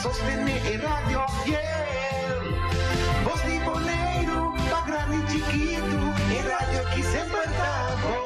sostené e radio fiel. Bos di Boneiru, pa grandi i chikitu, e radio aki semper ta bon.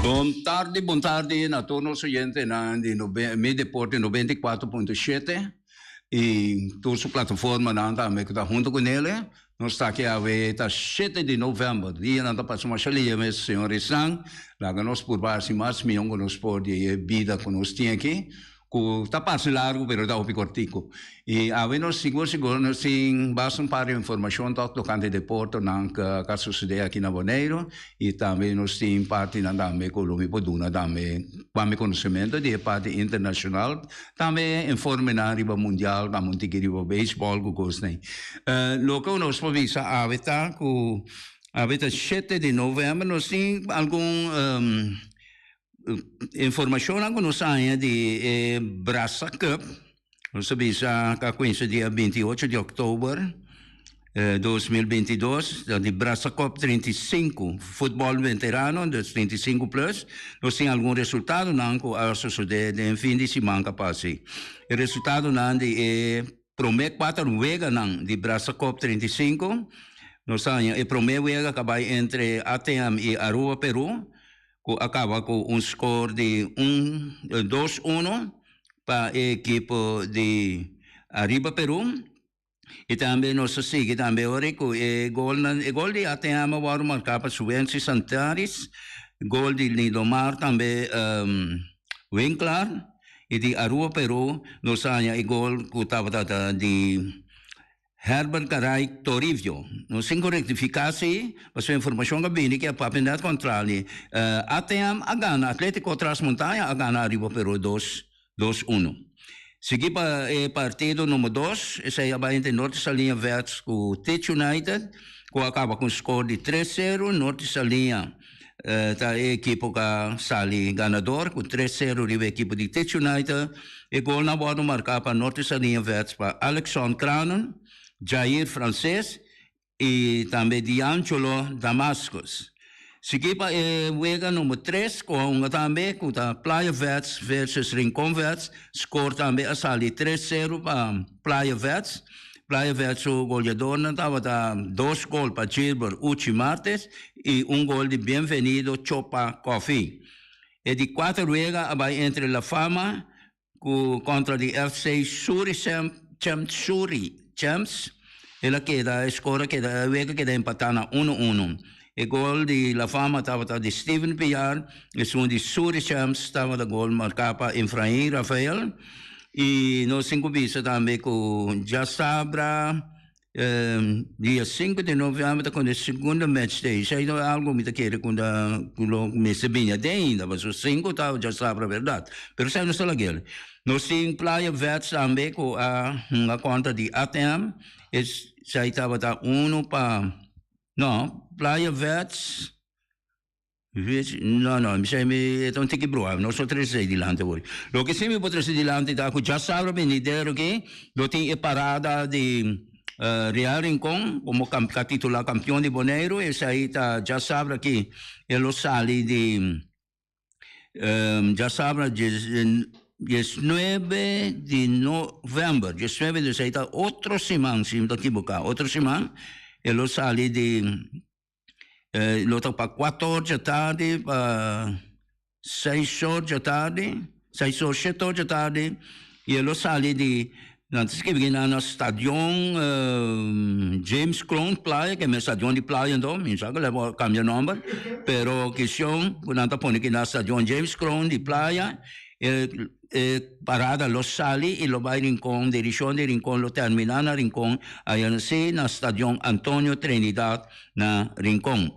Bon tardi, bon tardi na tur nos oyentenan di Mi Deporte 94.7 y tur su plataformanan tambe cu ta hunto cu nele. Nos ta aki awe ta shete di november, dianan ta pasa masha lia mes, señor Esnan. Laga nos purba hasi mas mion ku nos por di e bida ku nos tin aki, ku ta parse largu pero ta hopi kortiku. I awe nos sigur sigur nos tin basta un par di informashon tok tokante deportonan ku a sosode aki na Boneiru i tambe nos tin partinan tambe ku lo mi por duna tambe pa mi konosementu di e parti internashonal. Tambe informenan riba mundial, tambe un tiki riba beisbòl ku kosnan. Loke nos por bisa awe ta ku awe ta shete di novèmber, nos tin algun informashonnan ku nos haña di e Brasa Cup. Nos ta bisa ku a kuminsá dia binti ocho di òktober. 2022, di Brasa Cup 35, futbòl veterano, dus 35 plus, nos tin algun resultadonan ku a sosodé den fin di siman ku a pasa. E resultadonan di e promé kuater weganan di Brasa Cup 35, nos a haña e promé wega ku a bai entre ATM i Aruba Peru, ku a kaba ku un skor di un dos uno pa e ekipo di Ariba Peru. I tambe nos ta sigui tambe ora ku e golnan, e gol di ATM a wòrdu marká pa Suency Santaris, gol di Lindomar tambe Winklar i di Aruba Peru nos a haña e gol ku tabata ta di Herbert Garay Torivio. Nos tin ku rektifiká si, pasobra informashon ku a bini ku a papia nèt kontrali. ATM a gana, Atletico Trasmontaña a gana Aruba Peru dos Dos uno. Sigui pa e partido number dos, esei a bai entre Norte Saliña Vets ku Tich United, ku a kaba ku un skor di tres sero. Norte Saliña ta e ekipo ku a sali ganador ku tres sero riba e ekipo di Tich United. E golnan a wòrdu marká pa Norte Saliña Vets pa Alexon Kranen, Jair Frances I tambe Diancholo Damascus. Sigui pa e wega number tres ku a hunga tambe ku ta Playa Vets versus Rincon Vets. Skor tambe a sali tres sero pa Playa Vets. Playa Vets su goleadornan tabata dos gol pa Gilbert Uchi Martes i un gol di Bienvenido Chopa Coffee. E di kuater wega a bai entre La Fama Ku kontra di FC Suri Champs Suri Champs el a keda e skor a keda e wega a keda empatá na uno uno. E gol di La Fama tabata di Steven Piar, esun di Suri Champs tabata gol marká pa Efrain Rafael. I nos tin ku bisa tambe ku djasabra Dia sinku di november ta kunda e segundo match day. Esei ta algu mi ta kere kunda ku lo mester bini aden ainda, pasobra sinku ta djasabra bèrdat. Pero esei no ta lagel. Nos tin Playa Vets tambe ku a hunga kontra di ATM. Esei tabata unu pa, no, Playa Vets. No, no, mi sa mi e ta un tiki bruha, no so trese esei dilanti awor. Loke si mi por trese dilanti ta ku djasabra benidero aki lo tin e parada di Real Rincon komo ka titula kampion di Boneiru, esei ta djasabra aki e lo sali di djasabra diesnuebe di novèmber, diesnuebe di esei ta otro siman si mi ta kiboká, otro siman e lo sali di. Lo ta pa kuater or dje tardi pa seis or dje tardi, seis or shete or dje tardi i e lo sali di nan ta skibi na na stadion James Kroon Playa ke men stadion di playa anto mi sa ku a kambia nomber pero kistion ku nan ta pone ki na stadion James Kroon di playa e E parada lo sali i lo bai Rincon, dirishon di Rincon lo terminá na Rincon, ayanasí na Stadion Antonio Trinidad na Rincon.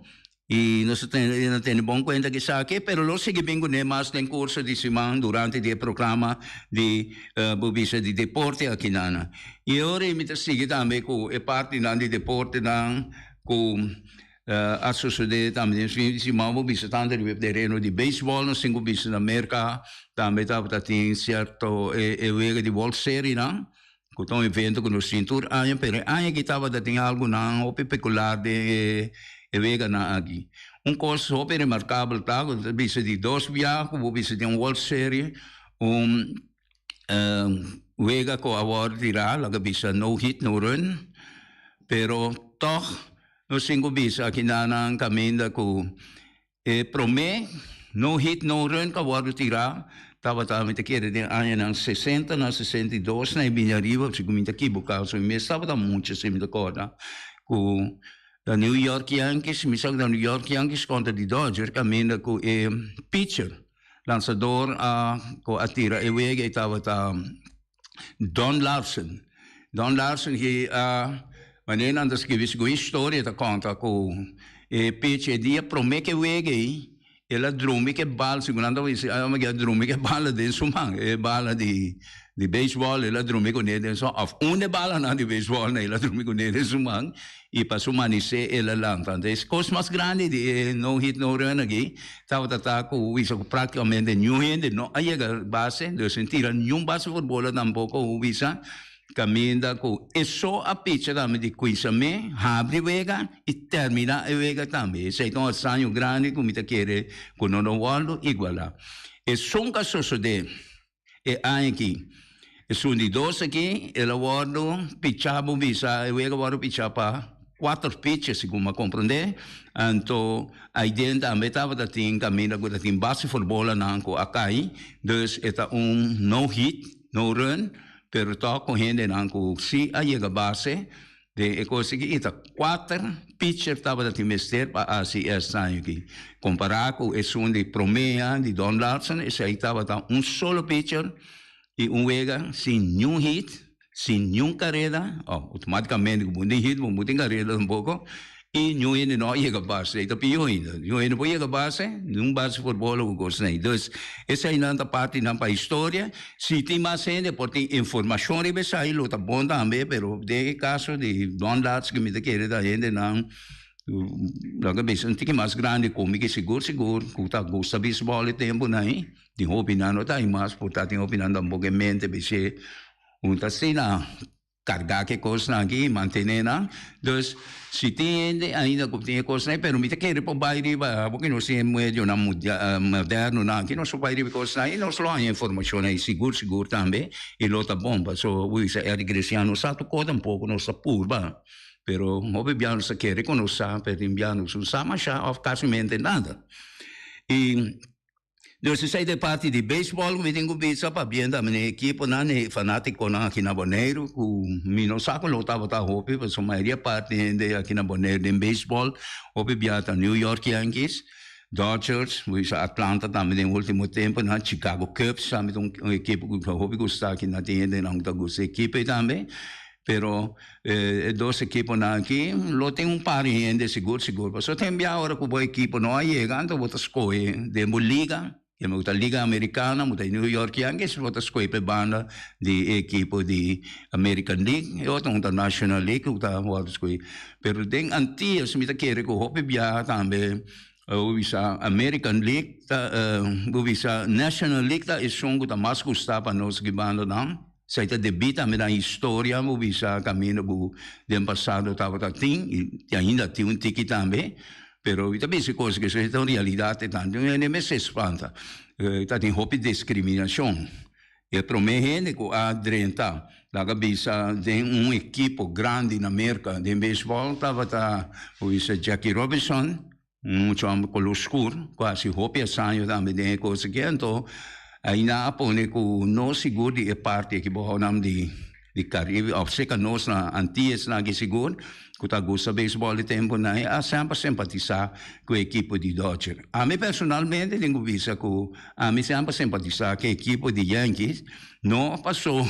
I nos ta tene bon kuenta ku esaki, pero lo sigui bin kuné mas den kurso di siman durante di e programa di bo bisa di deporte aki nan. I e ora ei mi ta sigui tambe ku e partinan di deportenan. ku a sosodé tambe den fin di siman. Bo bisa tantu riba e tereno di beisbòl, nos tin ku bisa na Merka tambe tabata tin sierto e wega di World Serie-nan, ku ta un evento ku nos tin tur aña, pero e aña aki tabata tin algunan hopi pekular den e weganan aki. Un kos hopi remarkabel ta ku ta bisa di dos bia ku bo bisa den un World Serie un wega ku a wòrdu tirá, laga bisa no hit no run, pero tòg nos tin ku bisa akinan nan kaminda ku e promé no hit no run ku a wòrdu tirá tabata mi ta kere den añanan sesenta na 62 na e bini ariba, si ku mi ta kiboká, so mi mes tabata mucha si mi ta kòrda ku The New York Yankees, mi sa ku The New York Yankees kontra di Dodger kaminda ku e pitcher, lansador a ku a tira e wega e tabata Don Larsen. Don Larsen hi a manera nan ta skibi segun historia ta konta ku e pitcher e dia prome ku e wega ei El a drumi ku e bal, segun nan ta bisa, e homber a drumi ku e bala den su man, e bala di di beisbòl, el a drumi kuné den su òf un di e balanan di beisbòl el a drumi kuné den su man i pa su manisé el a lanta. Anto e kos mas grandi di e no hit no run aki tabata ta ku bisa ku práktikamente niun hende no a yega base, dus sin tira niun base for bola tampoko bisa. Caminda cu e so a picha tambe di cuinsame, habri wega y termina e wega tambe. Esey ta un hazaño grandi cu mi ta kere cu no lo wordo iguala. Esun cu a sosode e aña aki, esun di dos aki, el a wordo picha, bo bisa, e wega a wordo picha pa cuater piches, segun mi a comprende. Anto aiden tambe tabata tin caminda cu ta tin base for bolanan cu a cay, dus e ta un no hit, no run. Pero tòg ku hendenan ku si a yega base den e kos aki i ta kuater pitcher tabata tin mester pa hasi e asaño aki. Kompará ku esun di promé di Don Larsen esei tabata un solo pitcher i un wega sin niun hit, sin niun kareda, oh outomátikamente ku bo no tin hit bo no tin kareda tampoko. I niun hende no a yega base, ei ta pió ainda. Niun hende por yega base, niun base por bola ku kosnan ei. Dus, eseinan ta partinan pa historia. Si tin mas hende por tin informashon riba esei lo ta bon tambe, pero den e kaso di Don Lats ku mi ta kere ta hendenan laga bisa un tiki mas grandi ku mi ke sigur sigur ku ta gusta bisbòl e tempunan ei. Tin hopinan no ta ei mas, por ta tin hopinan tampoco e mente bis'é un ta asina. Kargá ku e kosnan aki i mantené nan. Dus, si tin hende ainda ku tin e kosnan ei, pero mi ta kere por bai riba, porque nos tin e medionan modernonan aki, nos por bai riba e kosnan ei i nos lo haña informashon ei sigur sigur tambe i lo ta bon. Pasobra bo bisa Eric Greciano sa tur kos tampoco nos ta purba, pero hopi bia nos ta kere ku nos sa, pero tin bia nos no sa masha òf kasimente nada. I. Dus esei ta e parti di beisbòl ku mi tin ku bisa pabia tambe na e ekiponan, na e fanátikonan aki na Boneiru ku mi no sa ku lo tabata hopi pasobra mayoria parti hende aki na Boneiru den beisbòl hopi bia ta New York Yankees, Dodgers, bo bisa Atlanta tambe den ultimo temponan, Chicago Cubs tambe ta un ekipo ku hopi gusta aki na tin hendenan ku ta gusta e ekipo ei tambe. Pero e dos ekiponan aki lo tin un par di hende sigur sigur. Pasobra tin bia ora ku bo ekipo no a yega anto bo ta skohe den bo liga, kende bo ta liga amerikano, bo ta New York Yankees, bo ta skohe pa e banda di e ekipo di American League, e otro un ta National League ku ta wòrdu skohe. Pero den Antillas mi ta kere ku hopi biaha tambe bo bisa American League ta bo bisa National League ta esun ku ta mas gusta pa nos ki bandanan. Esei ta debí tambe na historia bo bisa kaminda ku den pasado tabata tin i ainda tin un tiki tambe, pero mi ta bisa kos ku esei ta un realidat e tantu un hende mester spanta. Ta tin hopi diskriminashon. E promé hende ku a drenta laga bisa den un ekipo grandi na Merka den beisbòl tabata bo bisa Jackie Robinson. Un mucha homber color scur cu a haci hopi hazaño tambe den e cos aki. Anto ainda a pone cu no sigur di e parti aki boho nan di di Caribe of cerca nos na Antillas nan aki sigur cu ta gusta baseball di temponan a semper simpatisa cu e ekipo di Dodger. Ami personalmente tin cu bisa cu ami semper simpatisa cu e ekipo di Yankees. No paso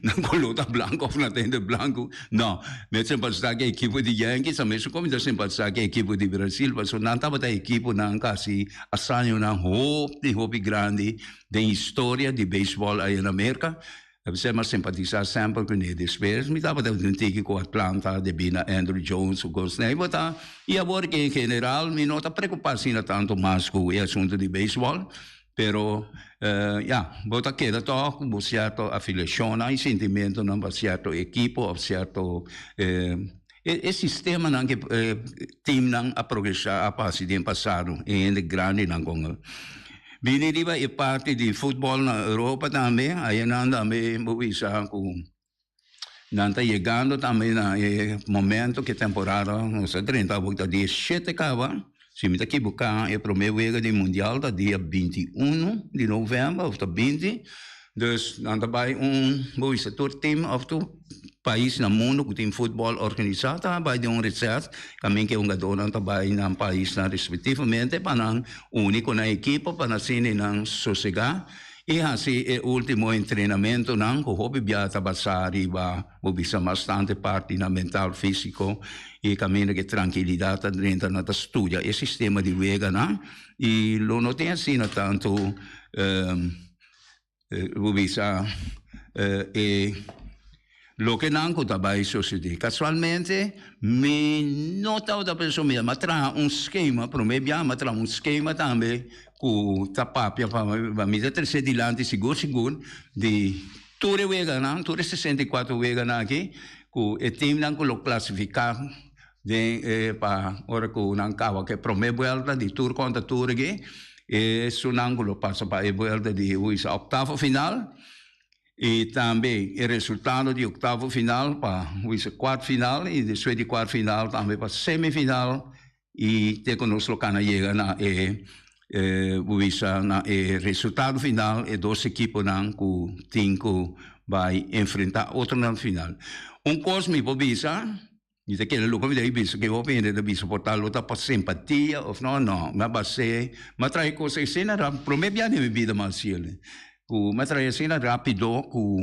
nan color ta blanco of nan ta hende blanco, no. Mi a simpatisa cu e ekipo di Yankees, a mesun como mi ta simpatisa cu e ekipo di Brasil, pasobra nan tabata ekiponan cu hasi hazañonan hopi, hopi grandi den historia di baseball aya na Merca. Esei m'a simpatisá semper kuné. Despues mi tabata un tiki ku Atlanta debí na Andruw Jones su kosnan. I bo ta, i awor ke en general mi no ta preokupá asina tantu mas ku e asuntu di beisbòl, pero ya, bo ta keda tòg ku bo sierto afiliashonnan i sintimentunan pa sierto ekipo òf sierto e sistemanan ku e timnan a progresá a pasa den pasado, e hende grandinan kon. Bini riba e parti di futbòl na Europa tambe, ayanan tambe bo bisa ku nan ta yegando tambe na e momento ku e temporada nos a drenta awor ta dia shete kaba, si mi ta kibuká e promé wega di mundial ta dia 21 di novèmber òf ta 20, dus nan ta bai un bo bisa tur tim òf tur pais na mundu ku tin futbòl organisá ta bai den un reses kaminda ku e hungadónan ta bai nan paisnan respektivamente pa nan uni ku nan ekipo pa nan asina nan sosegá i hasi e último entrenamentunan ku hopi bia ta basá riba bo bisa bastante partinan mental, físiko i kaminda ku e trankilidat ta drenta nan ta studia e sistema di weganan i lo no tin asina tantu Bo bisa e loke nan ku ta bai sosodé. Kasualmente mi no tabata pensa mi a traha un skema, promé bia mi a traha un skema tambe ku ta papia pa mi ta trese dilanti sigur sigur di tur e weganan, tur e 64 weganan aki ku e timnan ku lo klasifiká Den e pa ora ku nan kaba ku e promé buelta di tur kontra tur aki, esunnan ku lo pasa pa e buelta di huisa oktavo final i tambe e resultado di oktavo final pa huisa kuart final i despues di kuart final tambe pa semifinal i te ku nos lo kana yega na e huisa na e resultado final e dos ekiponan ku tin ku bai enfrentá otronan final. Un kos mi por bisa. Mi ta kere loke mi ta bisa ke hopi hende ta bisa por ta lo ta pa simpatia of no, no. Mi a bas'é, mi a traha e kos asina rap, prome bia den mi bida mi a hasi el, ku mi a traha asina rapido ku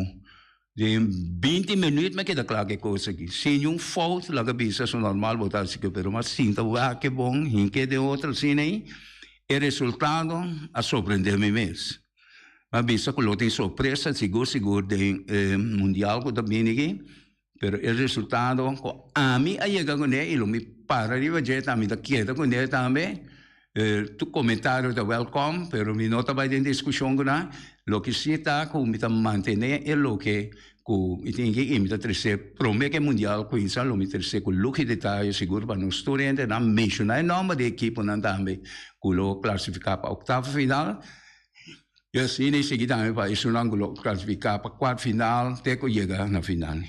den 20 minuut mi a keda kla ku e kos aki. Sin niun fout laga bisa su normal bo ta hasi ke, pero mi a sinta wak e bon, hink'é den otro asina ei, e resultado a sorprende mi mes. Mi a bisa ku lo tin sorpresa sigur sigur den e mundial ku ta bini aki. Pero e resultado ku ami a yega kuné i lo mi para riba dje tambe, mi ta keda kuné tambe. Tur komentario ta wèlkòm, pero mi no ta bai den diskushon ku nan. Loke si ta ku mi ta mantené e loke ku mi tin ki i mi ta tresé promé ku e mundial kuminsá lo mi tresé ku luho i detaye sigur pa nos tur hendenan menshoná e nòmber di e ekiponan tambe ku lo klasifiká pa oktavo final. I asina e sigui tambe pa esunnan ku lo klasifiká pa kuart final te ku yega na final.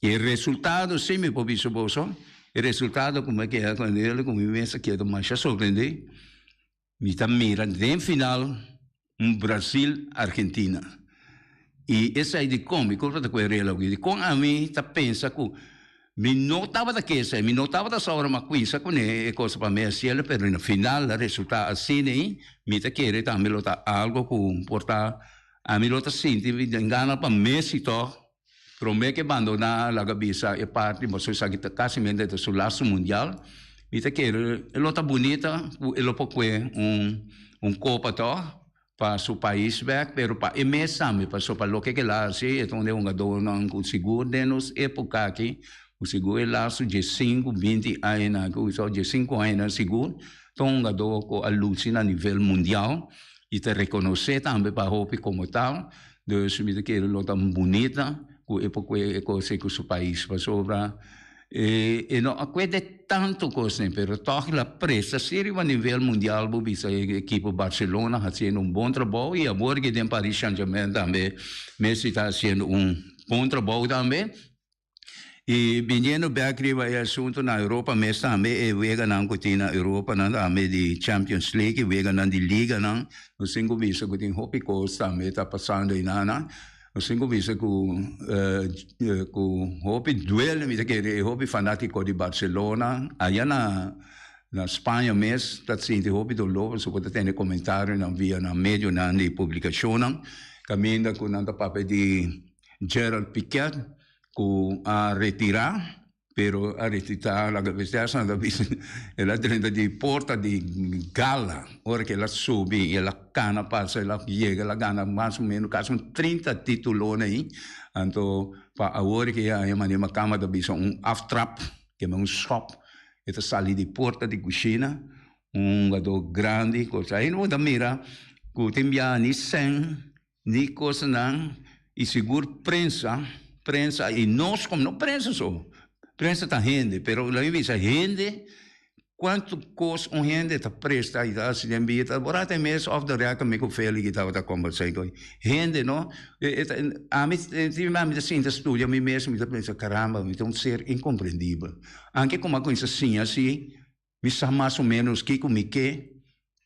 E resultado si mi por bisa boso, e resultado ku mi a keda ku el ku mi mes a keda masha sorprendí, mi ta mira den final un Brasil Argentina. I esei dikon mi kulpa ta ku e rela aki, dikon ami ta pensa ku Mi no tabata ke esei, mi no tabata sa ora m'a kuinsa kuné e cosa pa mi hasiel, pero na final a resultá asina i mi ta kere tambe lo ta algo ku por ta ami lo ta sinti mi den gana pa Messi tòg promé ke bandoná laga bisa e parti pasobra esaki ta kasimente ta su lastu mundial, mi ta kere e lo ta bunita ku e lo por kue un kopa tòg. Pa su pais bek, pero pa e mes tambe, pasobra pa loke ke el a hasi, e ta un di e hungadornan ku sigur den nos epoka aki, ku sigur e lastu diesinku, 20 añanan aki, o 15 añanan sigur, ta un hungador ku a lusi na nivel mundial i ta rekonosé tambe pa hopi komo tal. Dus mi ta kere lo ta bunita ku e por kue e kos ei ku su pais, pasobra E no a kuede tantu kosnan, pero tòg el a presta si riba nivel mundial bo bisa e ekipo Barcelona hasiendo un bon trabou i awor ke den Paris Saint Germain tambe Messi ta hasiendo un bon trabou tambe. I biniendo bèk riba e asuntu na Europa mes tambe e weganan ku tin na Europa nan tambe di Champions League e weganan di liganan nos tin ku bisa ku tin hopi kos tambe ta pasando einan. Nos tin ku bisa ku ku hopi duele mi ta kere e hopi fanatiko di Barcelona aya na na Spaña mes ta sinti hopi dolor pasobra bo ta tende komentarionan via nan medionan di publikashonnan kaminda ku nan ta papia di Gerard Piqué ku a retira. Pero a resucitá laga bestia nan ta bisa el a drenta di porta di gala ora ku el a subi i el a kana pasa el a yega el a gana mas o menos kasi un 30 titulonan ei anto pa awor ke aña manera makamba ta bisa un aftrap keme un schop e ta sali di porta di kushina un hungadó grandi kos ai bo ta mira ku tin biaha ni sèn Ni kosanan i sigur prensa, prensa i nos komo no prensa so, prensa ta hende pero lo mi bisa hende kuantu kos un hende ta presta i ta hasi den bida bo rata e mes off the record mi ku Feli ki tabata kombersá i koe hende no ami tin bia mi ta sinta studia mi mes mi ta pensa caramba mi ta un ser inkomprendibel anke komo a kuminsa siña asi Mi sa mas o ménos kiko mi ke,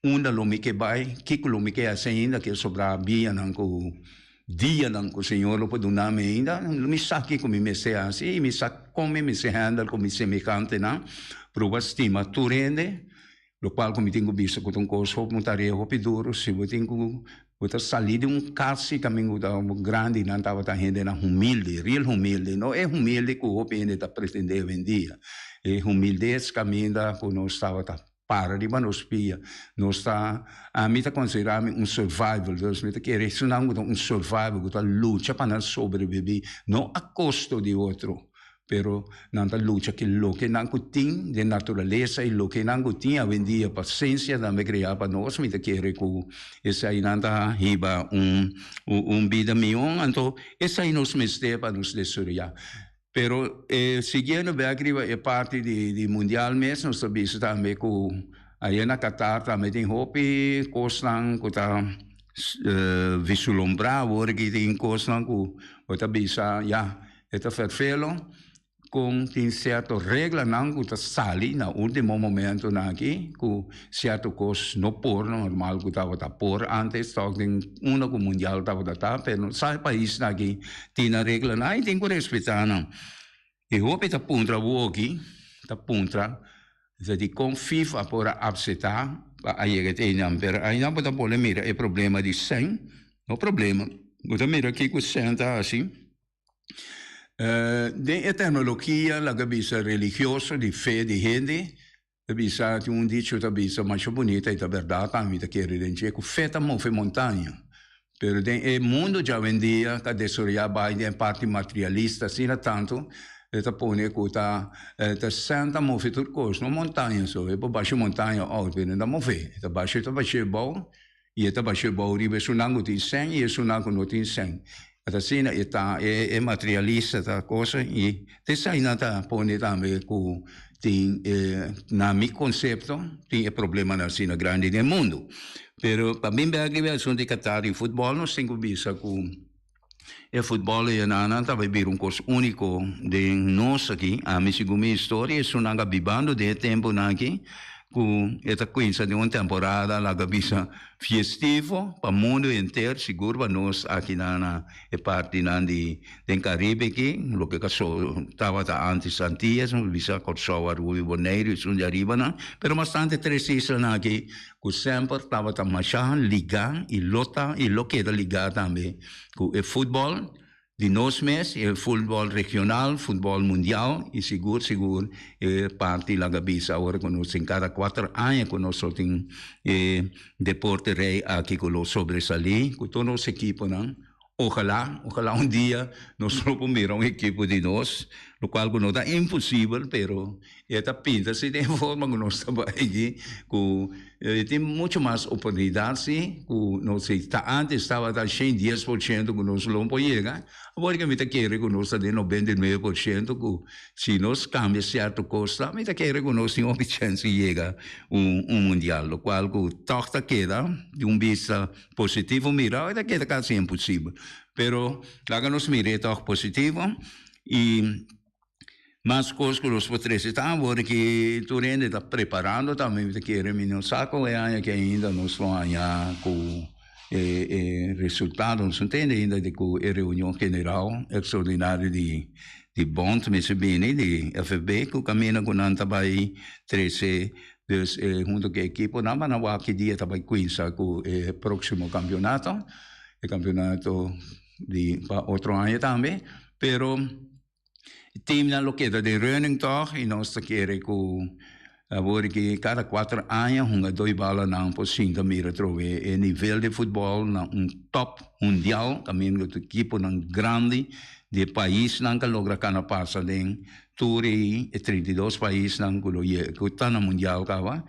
unda lo mi ke bai, kiko lo mi ke hasi ainda ku e sobrá bianan ku dianan ku Señor lo por duna mi ainda. Mi sa kiko mi mester hasi i mi sa kon mi mester handle ku mi semehantenan. Proba stima tur hende, lokual ku mi tin ku bisa ku ta un kos hopi, un tarea hopi duru. Si bo tin ku bo ta sali di un kas i kaminda ku ta grandinan tabata hendenan humilde, real humilde, no e humilde ku hopi hende ta pretende awendia. E humildes kaminda ku nos tabata para riba nos pia. Nos ta, ami ta konsiderá mi un survival, dus mi ta kere esunnan ku ta un survival, ku ta lucha pa nan sobreviví, no a kosto di otro. Pero nan ta lucha ki loke nan ku tin den naturalesa i loke nan ku tin awendia pa sensia tambe krea pa nos, mi ta kere ku esei nan ta hiba un un bida mihó, anto esei nos mester pa nos desaroyá. Pero siguiendo bek riba e parti di di mundial mes nos ta bisa tambe ku ayer na Qatar tambe tin hopi kosnan ku ta visulombrá awor aki tin kosnan ku bo ta bisa ya. E ta ferfelo con tin cierto reglanan cu ta sali na ultimo momentonan aki cu cierto cos no por normal cu tabata por antes tok den unda cu mundial tabata ta pero sa e paisnan aki tin nan reglanan y tin cu respeta nan. Y hopi ta puntra awoki ta puntra ta dicon FIFA por a apseta pa a yega te einan pero einan bo ta pone mira e problema di cen no problema bo ta mira kico cen ta haci. Den e terminologia laga bisa religioso di fe di hende ta bisa tin un dicho ta bisa masha bunita y ta berdad tambe mi ta kere den dje cu fe ta move montaña pero den e mundo djawendia ta desaroya bay den e parti materialista asina tanto e ta pone cu ta ta sèn ta move tur cos no montaña so e por basha montaña out pero no ta move e ta basha e ta basha abou. I e ta basha bou riba esunnan ku tin sèn i esunnan ku no tin sèn. Ta asina e ta, e materialista ta cosa i te esainan ta pone tambe ku tin e, na mi konsepto, tin e problemanan asina grandi den mundu. Pero pa bin bek riba e asuntu di Qatar i futbòl nos tin ku bisa ku e futbòl eyanannan ta bai bira un kos úniko den nos aki. Ami segun mi historia esunnan a bibando den e tempunan aki ku e ta kuinsa den un temporada laga bisa fiestivo pa mundu henter, sigur pa nos akinan na e partinan di den Karibe aki, loke ka so tabata antes Antillas, nos bisa Kòrsou, Aruba i Boneiru esun di aribanan, pero bastante tres islanan aki ku semper tabata masha ligá i lo ta i lo keda ligá tambe ku e futbòl di nos mes, e futbòl regional, futbòl mundial i sigur sigur e parti laga bisa awor ku nos tin kada kuater aña ku nos lo tin e deporte rei aki ku lo sobresalí ku tur nos ekiponan. Ojalá, ojalá un dia nos lo por mira un ekipo di nos, locual cu no ta imposibel, pero e ta pinta si den forma cu nos ta bai aki, cu tin mucho mas oportunidad si, cu nos si ta antes tabata shen dies por ciento cu nos lo por yega, awor mi ta kere cu nos ta den 99% cu si nos cambia cierto cos ta, mi ta kere cu nos tin hopi chens di yega un mundial, locual cu toch ta keda di un bista Positivo mira oi ta keda casi imposibel. Pero laga nos mir'é tog positivo y mas cos cu nos por trece ta awor ki tur hende ta preparando tambe mi ta kere mi no sa con e aña aki ainda nos lo haña cu e e resultado nos no tende ainda di cu e reunion general extraordinario di di bond mester bini di FFB cu caminda cu nan ta bay trece. Dus hunto ku e ekiponan nan a wak ki dia ta bai kuinsa ku e próksimo kampionato, e kampionato di pa otro aña tambe. Pero Teamnan lo keda den running tòg i nos ta kere ku awor ki kada kuater aña hungadó i balanan por sinta mira atrobe e nivel di futbòl na un tòp mundial kaminda ku ekiponan grandi di e paisnan ka logra kana pasa den tur e 32 paisnan ku lo ku ta na mundial kaba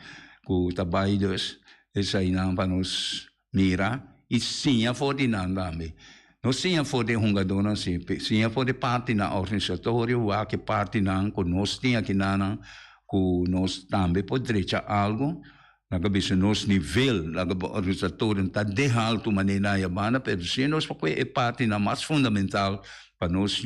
ku ta bai dus eseinan pa nos Mira i siña for di nan tambe. No siña for di e hungadónan sí, siña for di partinan organisatorio, wak e partinan ku nos tin akinanan ku nos tambe por drecha algu. Nan ta bisa nos nivel laga bo organisatorio ta den haltu manera nan a banda, pero si nos por kohe e partinan mas fundamental pa nos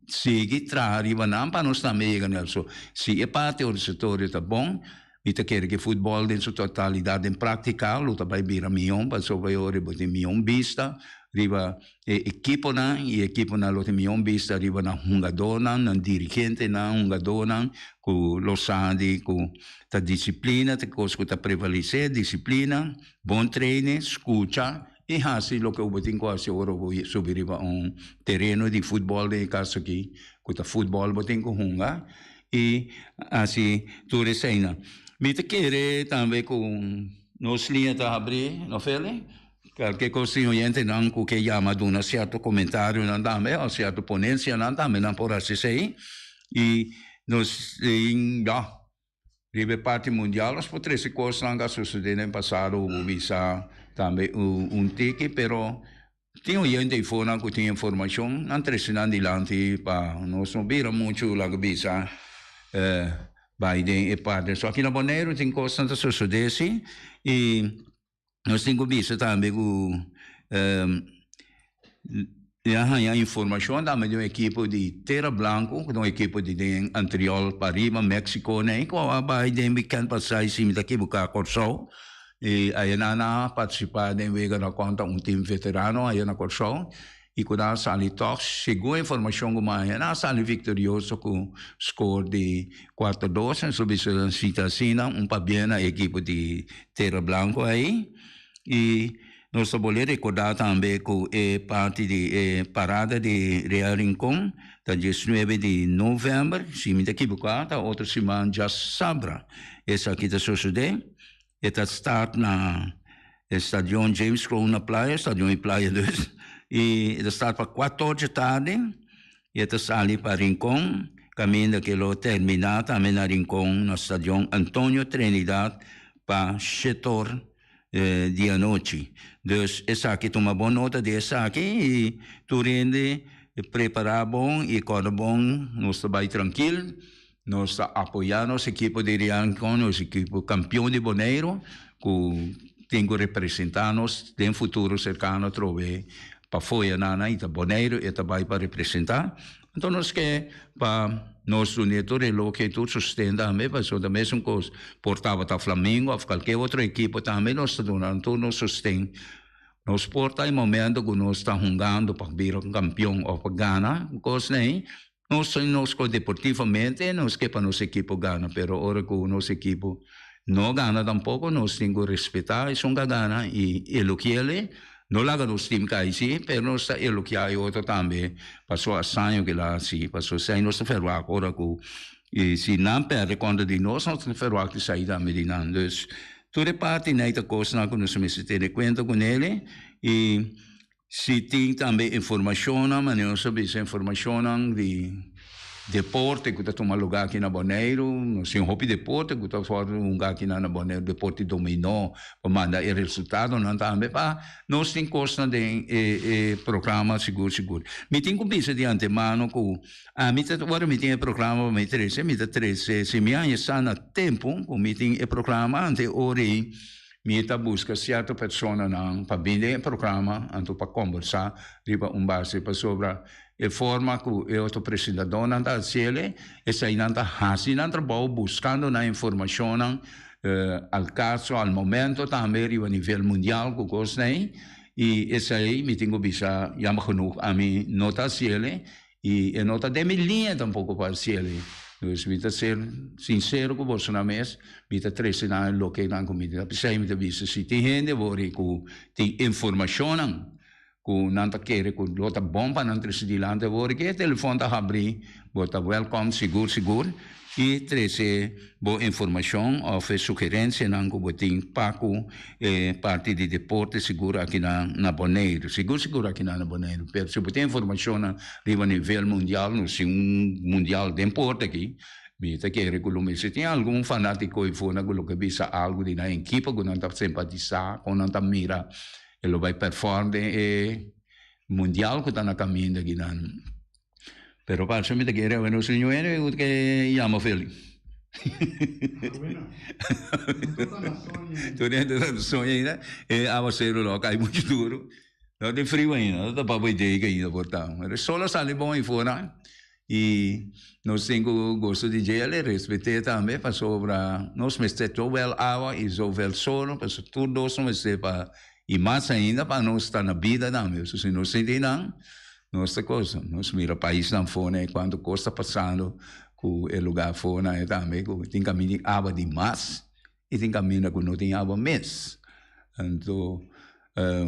sigui traha riba nan pa nos tambe yega na el. So, si e parti organisatorio ta bon, Mi ta kere ku e futbòl den su totalidat den práktika lo ta bai bira mihó pasobra e ora bo tin mihó bista riba e ekiponan i e ekiponan lo tin mihó bista riba nan hungadónan, nan dirigentenan, hungadónan ku lo sa di ku ta disiplina ta e kos ku ta prevalesé, disiplina, bon training, skucha i hasi loke bo tin ku hasi ora bo subi riba un tereno di futbòl den e kaso aki ku ta futbòl bo tin ku hunga. I hasi tur eseinan. Mi ta kere tambe ku nos liña ta habrí, no Feli? Kalke kos tin oyentenan ku ke yama duna sierto komentarionan tambe òf sierto ponensianan tambe nan por hasi esei. I nos tin, ya, riba e parti mundial nos por trese kosnan ku a sosodé den pasado, bo bisa tambe un tiki, pero Tin oyente ei for nan ku tin informashon, nan trese nan dilanti pa nos no bira muchu laga bisa bai den e parti. So aki na Boneiru tin kosnan ta sosodé si i nos tin ku bisa tambe ku mi a haña informashon tambe di un ekipo di Tera Blanco ku ta un ekipo di den Antriol pariba Mexico nei ku a bai den wikènt pasá i si mi ta kibuká Kòrsou. I aya nan a partisipá den wega na kontra un tim veterano aya na Kòrsou i ku nan a sali tòg, segun e informashon ku mi a haña, nan a sali viktorioso ku skor di kuater dos. Nos lo bisa nan sita asina, un pabien na e ekipo di Tera Blanco ei. I nos ta bolbe rekordá tambe ku e parti di e parada di Real Rincon ta diesnuebe di novèmber, si mi ta kibuká ta otro siman djasabra esaki ta sosodé. E ta start na e stadion James Kroon na Playa, stadion di Playa dus, i e ta start pa kuator dje tardi i e ta sali pa Rincon, kaminda ke lo terminá tambe na Rincon na stadion Antonio Trinidad pa shetor di anochi. Dus esaki tuma bon nota di esaki i tur hende prepará bon i kòrda bon nos ta bai trankil. Nos ta apoyá nos ekipo di Riancon, nos ekipo kampion di Boneiru, ku tin ku representá nos den futuro serkano atrobe pa foya nan i ta Boneiru e ta bai pa representá. Anto nos ke pa nos dun'é tur elogio i tur sosten tambe, pasobra ta mesun kos por tabata Flamingo òf kalke otro ekipo tambe nos ta duna nan tur nos sosten. Nos por ta e momento ku nos ta hungando pa bira kampion òf pa gana kos nei. Nos ta nos ko deportivamente nos ke pa nos ekipo gana pero ora ku nos ekipo no gana tampoco nos tin ku respeta esun ka gana i elogiele no laga nos team kai si pero nos ta elogia e otro tambe paso hasaño ke la hasi paso esei nos ta ferwak ora ku si nan perde kontra di nos nos ta ferwak esei tambe di nan dus tur e parti nei ta kosnan ku nos mester tene kuenta kunele i. Si tin tambe informashonnan, manera nos a bisa informashonnan di deporte ku ta tuma lugá aki na Boneiru. Nos tin hopi deporte ku ta wòrdu hunga aki na Boneiru, deporte dominó, pa manda e resultadonan tambe pa nos tin kosnan den e programa sigur sigur. Mi tin ku bisa di antemano ku ami ta ora mi tin e programa pa mi trese, mi ta trese si mi haña sa na tempu ku mi tin e programa ante ora ei. Mi ta buska sierto personanan pa bin den e programa anto pa kombersá riba un base pasobra e forma ku e otro presentadónan ta hasiel eseinan ta hasi nan trabou buskando nan informashonnan al kaso al momento tambe riba nivel mundial ku kosnan ei i esei mi tin ku bisa jammer genoeg ami no ta hasiel I e no ta den mi liña tampoco pa haciel. Dus mi ta ser sincero cu bosonan mes, mi ta trece nan loke nan cu mi ta. P'esei mi ta bisa, si tin hende wor cu tin informacionnan. ku nan ta kere ku lo ta bon pa nan trese dilanti awor ke e telefòn ta habrí bo ta wèlkòm sigur sigur i trese bo informashon òf e sugerensianan ku bo tin pa ku e parti di deporte sigur akinan na Boneiru sigur sigur akinan na Boneiru pero si bo tin informashonnan riba nivel mundial nos tin un mundial den porta aki mi ta kere ku lo mester tin algun fanátiko ei ku lo ke bisa algu di nan ekipo ku nan ta simpatisá kon nan ta mira E lo bai perform den e mundial ku ta na kaminda akinan. Pero parse mi ta kere awe nos niño hende ku ke yama Feli. Tur hende ta na soña ainda. E awaseru lo a kai muchu duru. No tin friu ainda, no ta tapa bo e deken ainda por ta. Pero e sol a sali bon ayfora. I nos tin ku gosto di djel i respet'é tambe pasobra nos mester zowel awa i zowel solo pasobra tur dos nos mester pa i mas ainda pa nos ta na bida tambe. So si nos sinti nan nos ta cosa. Nos mira paisnan afó nan kuantu kos ta pasando ku e lugar afó nan tambe ku tin kaminda di awa di mas i tin kaminda ku no tin awa mes. Anto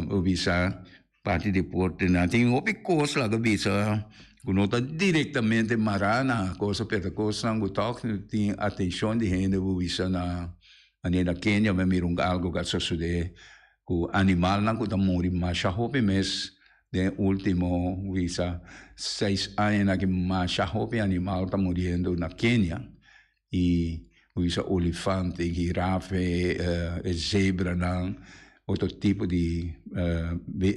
bo bisa Parti deporte nan tin hopi kos laga bisa ku no ta direktamente mará na kosa pero ta kosnan ku tòg tin atenshon di hende bo bisa na manera na Kenia mi a mira un algu ku a sosodé ku animalnan ku ta muri masha hopi mes den ultimo bisa seis añanan aki masha hopi animal ta muriendo na Kenia i bo bisa olifante, girafe, e zebranan, otro tipo di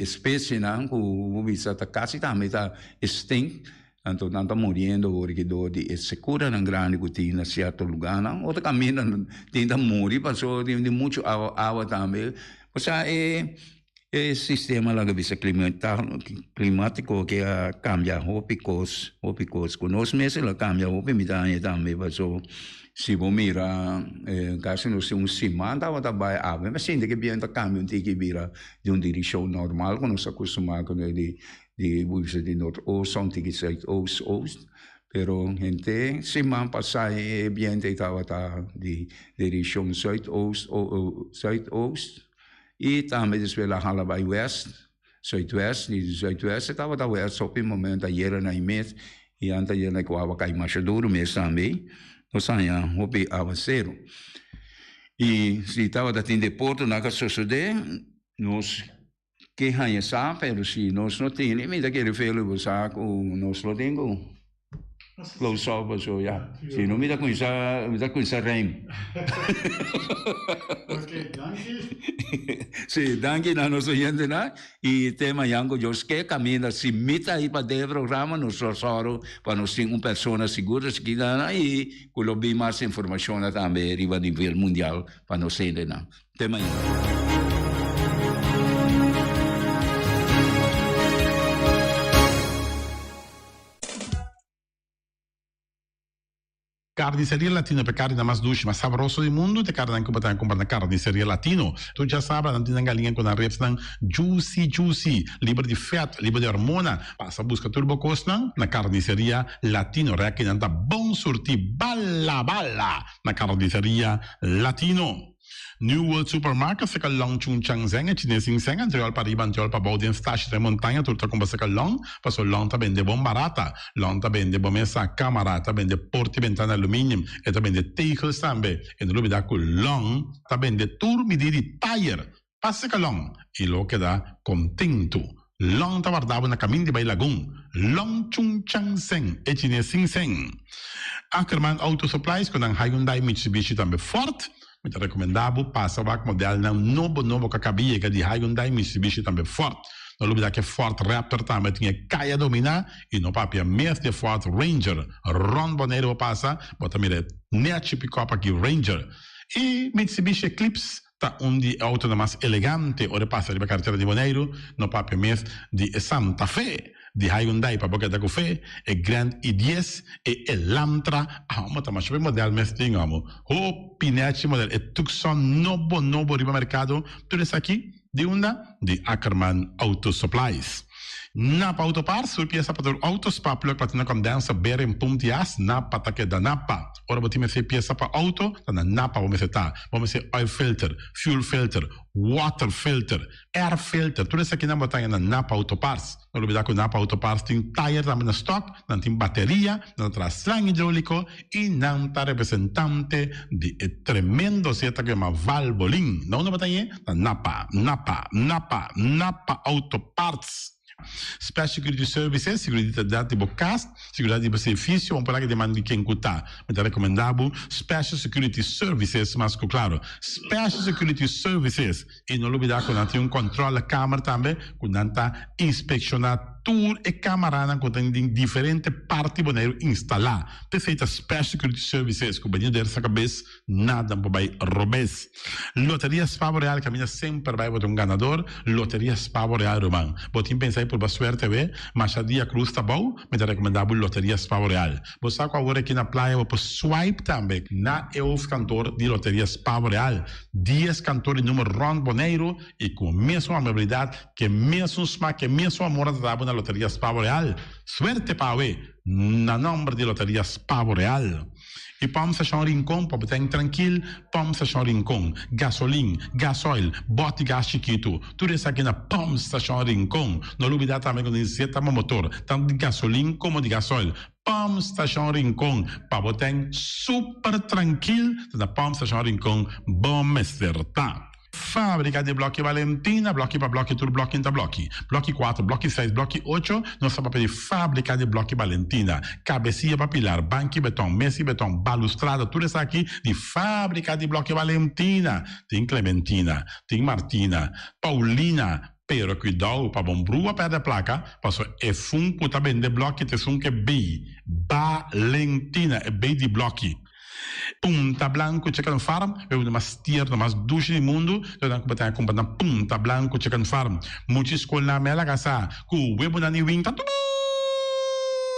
espesienan ku bo bisa ta kasi tambe ta extinct, anto nan ta muriendo awor aki dor di e sekuranan grandi ku tin na sierto lugarnan, otro kaminda tin ta muri pasobra tin muchu awa tambe, osea e. E sistema laga bisa klimatiko ke a kambia hopi kos, hopi kos. Ku nos mes el a kambia hopi mi ta haña tambe paso si bo mira kasi nos tin un siman tabata bai awe mi a sinti ke bientu a kambia un tiki bira di un direkshon normal ku nos a kustumá kuné di di bo bisa di noordoost un tiki zuidoost oost pero henter siman pasá e bientu ei tabata di direkshon zuidoost zuidoost. I tambe despues el a hala bai west, zuidwest, di zuidwest e tabata west hopi momento a yera na e mes i anta yera na ku awa kai masha duru mes tambe, nos haña hopi awaseru. I si tabata tin deporte nan ka sosode, nos ke haña sa, pero si nos no tene mi ta kere feel bo sa ku nos lo tin ku. Close up paso ya. Si no mi ta cuminsa mi ta cuminsa reim. Ok, danki. Si, danki na nos oyentenan y te mañan cu Dios ke caminda si mi ta ahi pa den e programa nos lo sòru pa nos tin un persona sigur esaki nan y cu lo bin mas informacionnan tambe riba nivel mundial pa nos hendenan. Te mañan. Carniceria Latino pa e carninan mas dushi, mas sabroso di mundu ta e carninan cu bo ta cumpra na Carniceria Latino. Tur djasabra nan tin nan galiña cu nan ribsnan juicy juicy, liber di vet, liber di hormona. Pasa busca tur bo cosnan na Carniceria Latino. Rekinan ta bon surti bala bala na Carniceria Latino. New World Supermarket seka long Chung Chang Zeng e chines in Zeng antriol pa riba antriol pa bou den stashi den montaña tur ta kumpra seka long paso long ta bende bon barata long ta bende bo mesa kamara ta bende porta y bentana aluminium e ta bende tegels tambe e no lubida ku long ta bende tur midi di tayer pa seka long y lo keda kontentu long ta warda bo na kamin di bai lagun long Chung Chang Zeng e chines sin Zeng Ackerman Auto Supplies ku nan Hyundai Mitsubishi tambe Ford Mi ta rekomendá bo pasa wak modelnan nobo nobo ku a kaba yega di Hyundai, Mitsubishi tambe Ford. No lubidá ku e Ford Raptor tambe tin e kaya dominá i no papia mes di e Ford Ranger. Rònt Boneiru bo pasa, bo ta mira e nèchi pikòp aki Ranger. E Mitsubishi Eclipse ta un di e outonan mas elegante ora e pasa riba karetera di Boneiru, no papia mes di e Santa Fe. Di Hyundai pa bo keda ku fe, e Grand i dies, e Elantra, amo ta masha be model mes tin amo. Hopi nechi model, e Tucson nobo nobo riba merkado, tur esaki di unda? Di Ackerman Auto Supplies. Napa Auto Parts, tur piesa pa tur auto, spark plug, platina condenser, bearing, pump di as, Napa ta keda Napa. Ora bo tin mester piesa pa auto, ta na Napa bo mester ta. Bo mester oil filter, fuel filter, water filter, air filter, tur esakinan bo ta haña na Napa Auto Parts. No lubida ku Napa Auto Parts tin tayer tambe na stock, nan tin bateria, nan ta traha slang hidroliko i nan ta representante di e tremendo zeta ku yama Valvoline. Na unda bo ta hañ'é? Na Napa, Napa, Napa, Napa Auto Parts. Special Security Services, seguridat di bo kas, seguridat di bo servicio, bo por laga den man di ken ku ta. Mi ta rekomendá bo Special Security Services mas ku klaro. Special Security Services. I no lubidá ku nan tin un kòntròlekamer tambe ku nan ta inspekshoná tur e kamaranan ku tin den diferente parti Boneiru instalá. P'esei ta Special Security Services ku bini der sa kabes nada por bai robes. Loteria Spa Boreal kaminda semper bai bo ta un ganador. Loteria Spa Boreal ruman. Bo tin pensa di purba suerte awe? Masha dia krus ta bou, mi ta rekomendá bo Loteria Spa Boreal. Bo sa ku awor aki na playa bo por swipe tambe na e hoofdkantoor di Loteria Spa Boreal. Dies kantoor di numer rònt Boneiru i ku mesun amabilidat, ku e mesun smak, ku e mesun amor nan ta da bo na Loteria Spa Boreal. Suerte pa awe na nòmber di Loteria Spa Boreal. I Pòmp Stashon Rincon pa bo ten trankil, Pòmp Stashon Rincon, gasolin, gasoil, bòt di gas chikitu, tur esaki na Pòmp Stashon Rincon. No lubidá tambe ku nos zeta bo motor, tantu di gasolin komo di gasoil. Pòmp Stashon Rincon, pa bo ten super trankil, ta na Pòmp Stashon Rincon bo mester ta. Fábrika di Blòki Valentina, blòki pa blòki tur blòki ta blòki. Blòki kuater, blòki seis, blòki ocho, nos ta papia di Fábrika di Blòki Valentina. Kabesia pa pilar, banki beton, mesa di beton, balustrada, tur esaki di Fábrika di Blòki Valentina. Tin Clementina, tin Martina, Paulina, pero kuidou pa bon brua pèrdè plaka, pasobra e fun ku ta bende blòki ta esun ku e bei Valentina, e bei di blòki. Punta Blanco Chicken Farm, e uno mas tierno, mas dushi di mundu, lo nan ku bo ta kumpra na Punta Blanco Chicken Farm. Mucha skolnan me a laga sa ku webonan di winta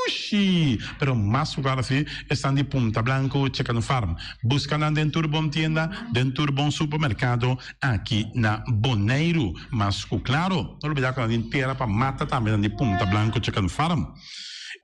dushi, pero mas ku klaro si esnan di Punta Blanco Chicken Farm. Buska nan den tur bon tienda, den tur bon supermerkado aki na Boneiru. Mas ku klaro, no lubida ku nan tin tera pa mata tambe nan di Punta Blanco Chicken Farm.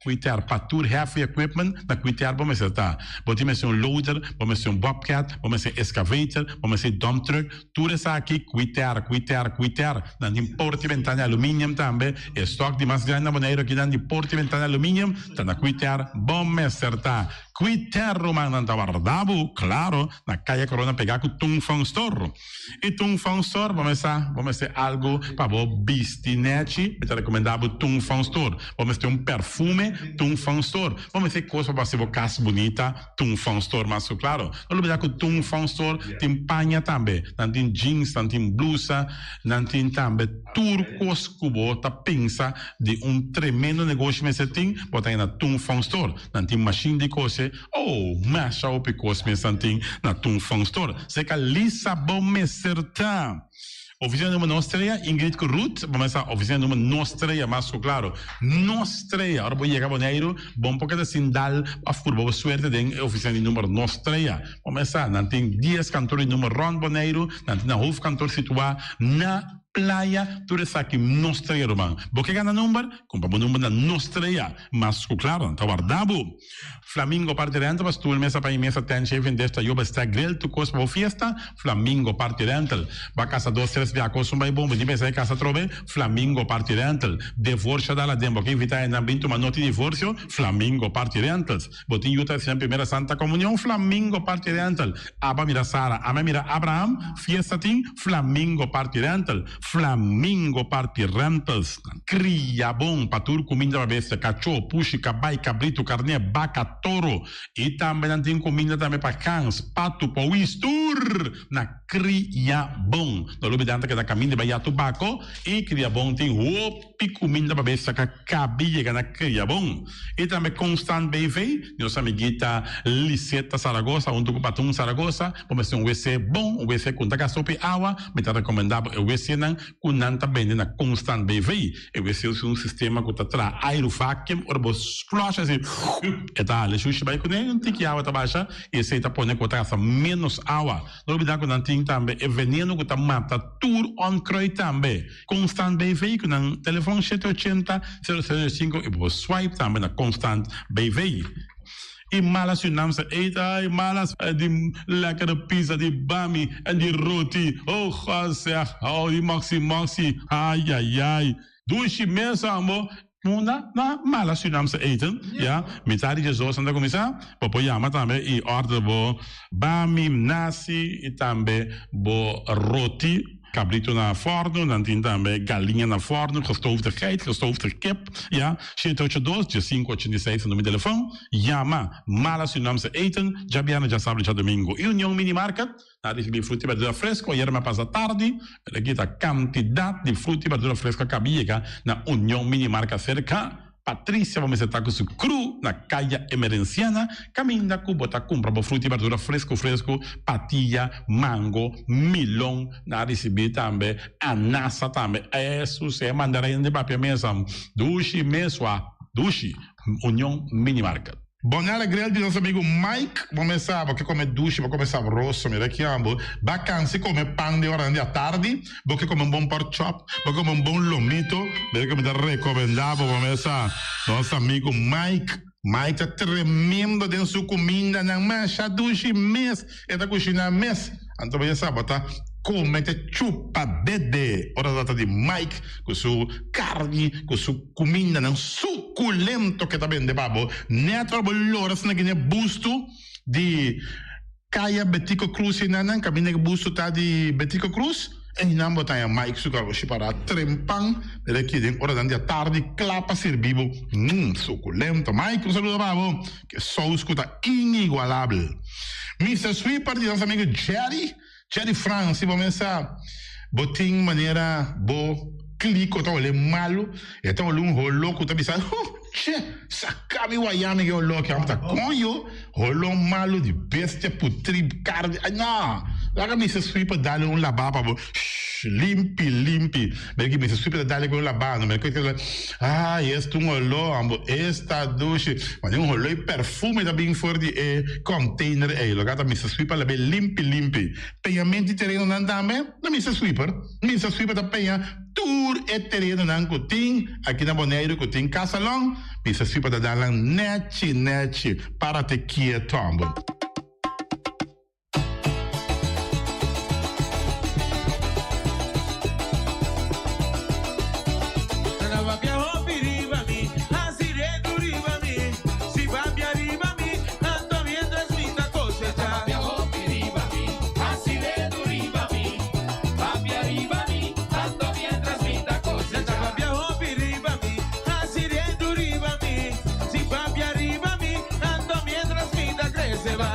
Cuiter pa tur heavy equipment na cuiter bo mester ta. Bo tin mester un loader, bo mester un bobcat, bo mester excavator, bo mester dump truck, tur esaki cuiter, cuiter, cuiter. Nan tin porta y ventana di aluminium tambe. E stock di mas grandi na Boneiru aki nan di porta y ventana di aluminium ta na cuiter bo mester ta. Cuiter ruman nan ta warda bo, claro, na Caya Corona pega cu Tung Fong Store. I Tung Fong Store bo mester bo mester algu pa bo bisti nechi, mi ta rekomendá bo Tung Fong Store. Bo mester un perfume, Tung Fong Store. Bo mester kos pa bo hasi bo kas bunita, Tung Fong Store mas ku klaro. No lubidá ku Tung Fong Store tin paña tambe. Nan tin jeans, nan tin blusa, nan tin tambe tur kos ku bo ta pensa di un tremendo negoshi mester tin, bo ta haña na Tung Fong Store. Nan tin mashin di kose. Oh, masha hopi kos mes nan tin na Tung Fong Store. Seka Lisa bo mester ta. Oficina number nos trea, Ingrid ku Ruth, bo mester sa oficina number nos trea mas ku klaro. Nos trea, ora bo yega Boneiru, bo no por keda sin dal of purba bo suerte den e oficina di number nos trea. Bo mester sa, nan tin dies kantor di number rond Boneiru, nan tin nan hoofdkantoor situa na Playa, tur esaki nos trea ruman. Bo ke gana number? Kumpra bo number na nos trea. Mas ku klaro, nan ta warda bo. Flamingo Party Rental pa stoel, mesa pa i mesa, tent, shaving dish, tayoba, stack, grill, tur kos pa bo fiesta. Flamingo Party Rental. Bo a kasa dos, tres bia kos un bai bon, bo tin pensa di kasa atrobe? Flamingo Party Rental. Devorsio dal aden, bo ke invita hendenan bin tuma noti divorsio? Flamingo Party Rentals. Bo tin yu ta hasi nan primera Santa Comunion? Flamingo Party Rental. Aba mira Sara, ame mira Abraham, fiesta tin? Flamingo Party Rental. Flamingo Party Rentals. Cria bon pa tur cuminda pa bestia, cacho, pushi, cabai, cabrito, carne, baca, toro. Y tambe nan tin cuminda tambe pa gans, patu, powis, tur na Cria Bon. No lubida nan ta keda caminda bai Yatu Baco y Cria Bon tin hopi cuminda pa bestia ca cabi yega na Cria Bon. Y tambe Constant BV, nos amiguita Liseta Zaragoza hunto cu Patun Zaragoza, bo mester un wc bon, un wc cu no ta gasta hopi awa, mi ta recomenda bo e wcnan. nan ku nan ta bende na Constant BV. E wc usa un sistema ku ta traha airu vacuum ora bo flush asi e ta hala e shushi bai kuné un tiki awa ta basha i esei ta pone ku bo ta gasta ménos awa. No olbida ku nan tin tambe e veneno ku ta mata tur onkruid tambe. Constant BV ku nan telefon shete ochenta, sero sero sinku i bo por swipe tambe na Constant BV. I malas Surinaamse eten, ai malas di lekkere pizza, di bami en di roti, oh God zeg, oh di moxi moxi, ai ai ai, dushi mes ambo. Munda na malas Surinaamse eten, ya, mitad di diesdos nan ta kuminsá, bo por yama tambe i order bo bami, nasi i tambe bo roti. Cabrito na forno, nan tin tambe galiña na forno, gestoofde geit, gestoofde kip, ya, shete ocho dos, diesinco ochenta i seis ta numero di telefon, yama Mala Surinaamse Eten, djabièrnè, djasabra i djadomingo. I Union Mini Market, nan ricibi fruta i berdura fresco, ayera mi a pasa tardi, pero aki ta cantidad di fruta i berdura fresco a caba yega na Union Mini Market cerca. Patricia bo mester ta ku su kru na Kaya Emerenciana kaminda ku bo ta kumpra bo fruta i berdura fresku fresku, patia, mango, milon, nan a risibí tambe anasa tambe, esus e mandarin di papia mesa dushi mesua dushi, Union Mini Market. Bonella Grill di nos amigu Mike, bo mes sa bo ke kome dushi, bo kome sabroso, mira ki amo, ba kansi kome pan den oranan di atardi. Bo ke kome un bon pork chop, bo ke kome un bon lomito, mira ke mi ta rekomendá bo pa mesa nos amigu Mike. Mike ta tremendo den su kumindanan, masha dushi mes e ta kushiná mes. Anto bo ya sa bo ta kome te chupa dede ora ta trata di Mike ku su karni, ku su kumindanan sukulento ke ta bende pa bo. Nèt ora bo lora asina kine bustu di. Kaya Betico Cruz ei nan nan kaminda ku busto ta di Betico Cruz ei nan bo ta haña Mike su karoshi pará trempan mira aki den oranan di atardi kla pa sirbi bo mm sukulento Mike un saludo pa bo ke sous ku ta inigualabel Mister Sweeper di nos amigo Jerry Jerry Frans si bo mesa bo tin manera bo kliko ta wole malu e ta wole un holo ku ta bisa huh. Che, saca mi waya mi ke olor aki amo ta coño, olor malo di bestia putri carne, ay no, laga Mister Sweeper dale un laba pa bo, shh, limpi limpi, mira ki Mister Sweeper ta dale cu un laba no, mira ki ay esta un olor amo, esta dushi, mane un olor y perfume ta bin for di e container ey, loke ta Mister Sweeper labe limpi limpi, peñamento di tereno nan tambe na Mister Sweeper, Mister Sweeper ta peña. Tur e terenonan ku tin aki na Boneiru ku tin kasalon, bisa si pa ta dal nan nechi nechi para te kieto ambo. Papia riba mi, tanto mientras mi ta cosecha. Papia hopi riba mi, haci redu riba mi. Si papia riba mi, tanto mientras mi ta crece ba.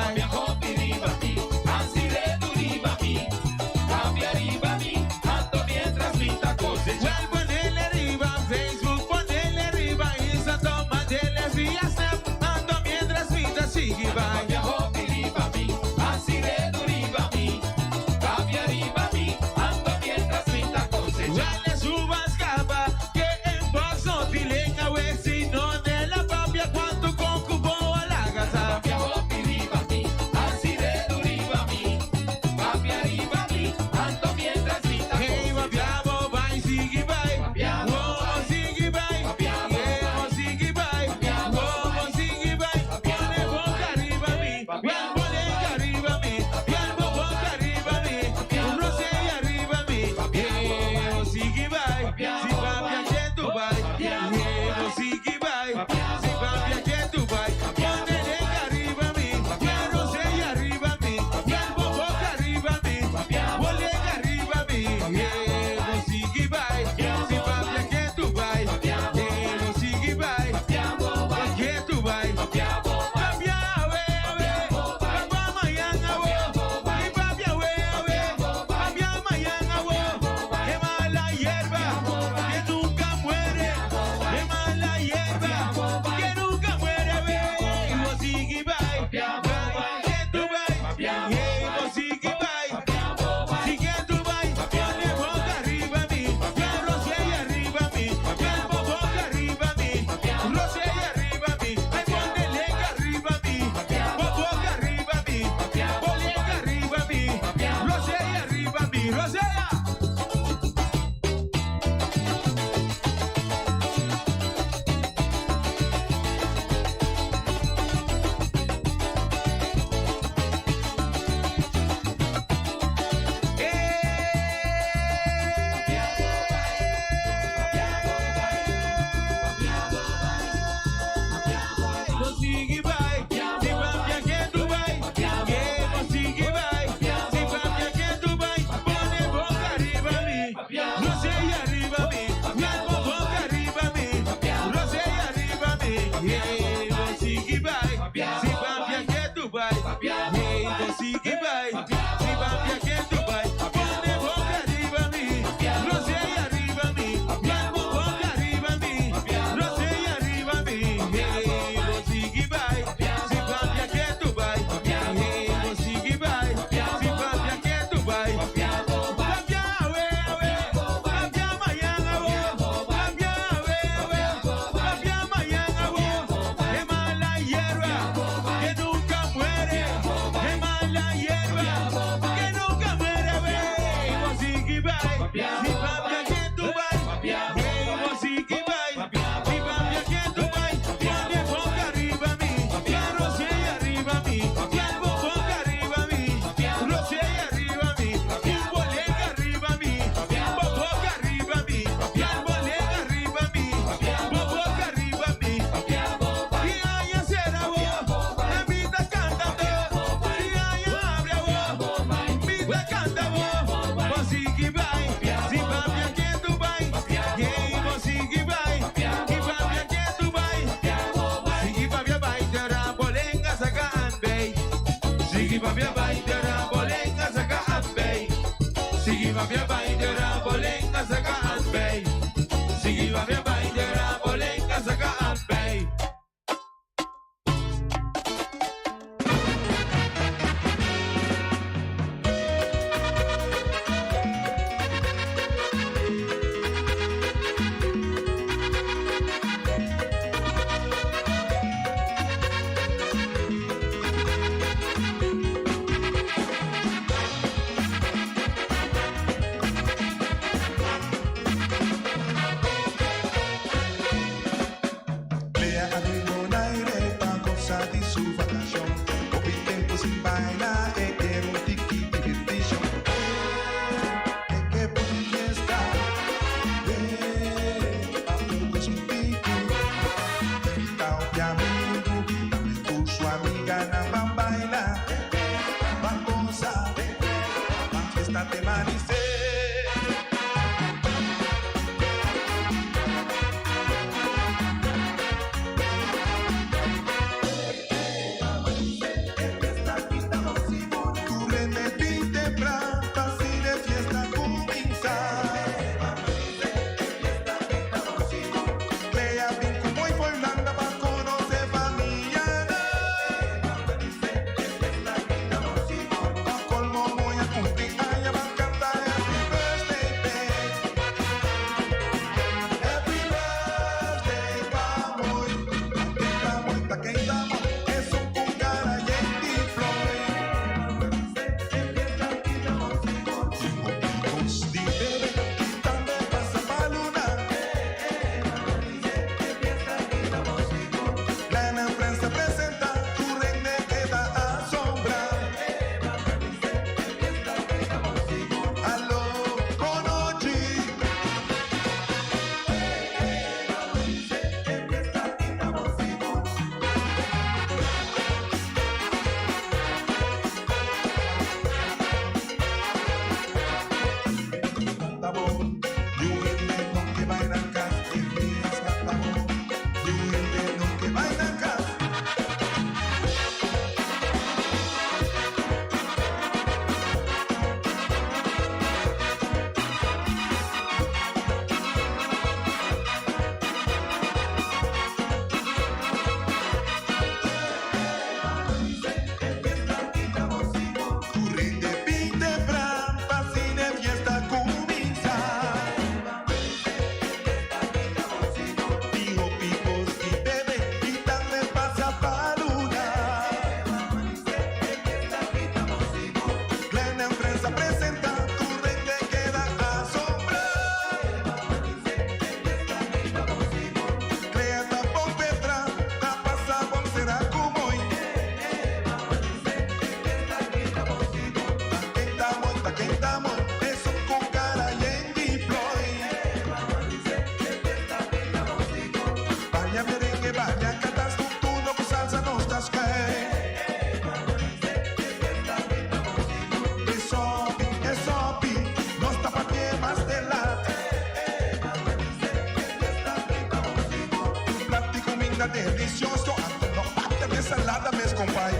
Asina delicioso, anto no papia di salada mes compai.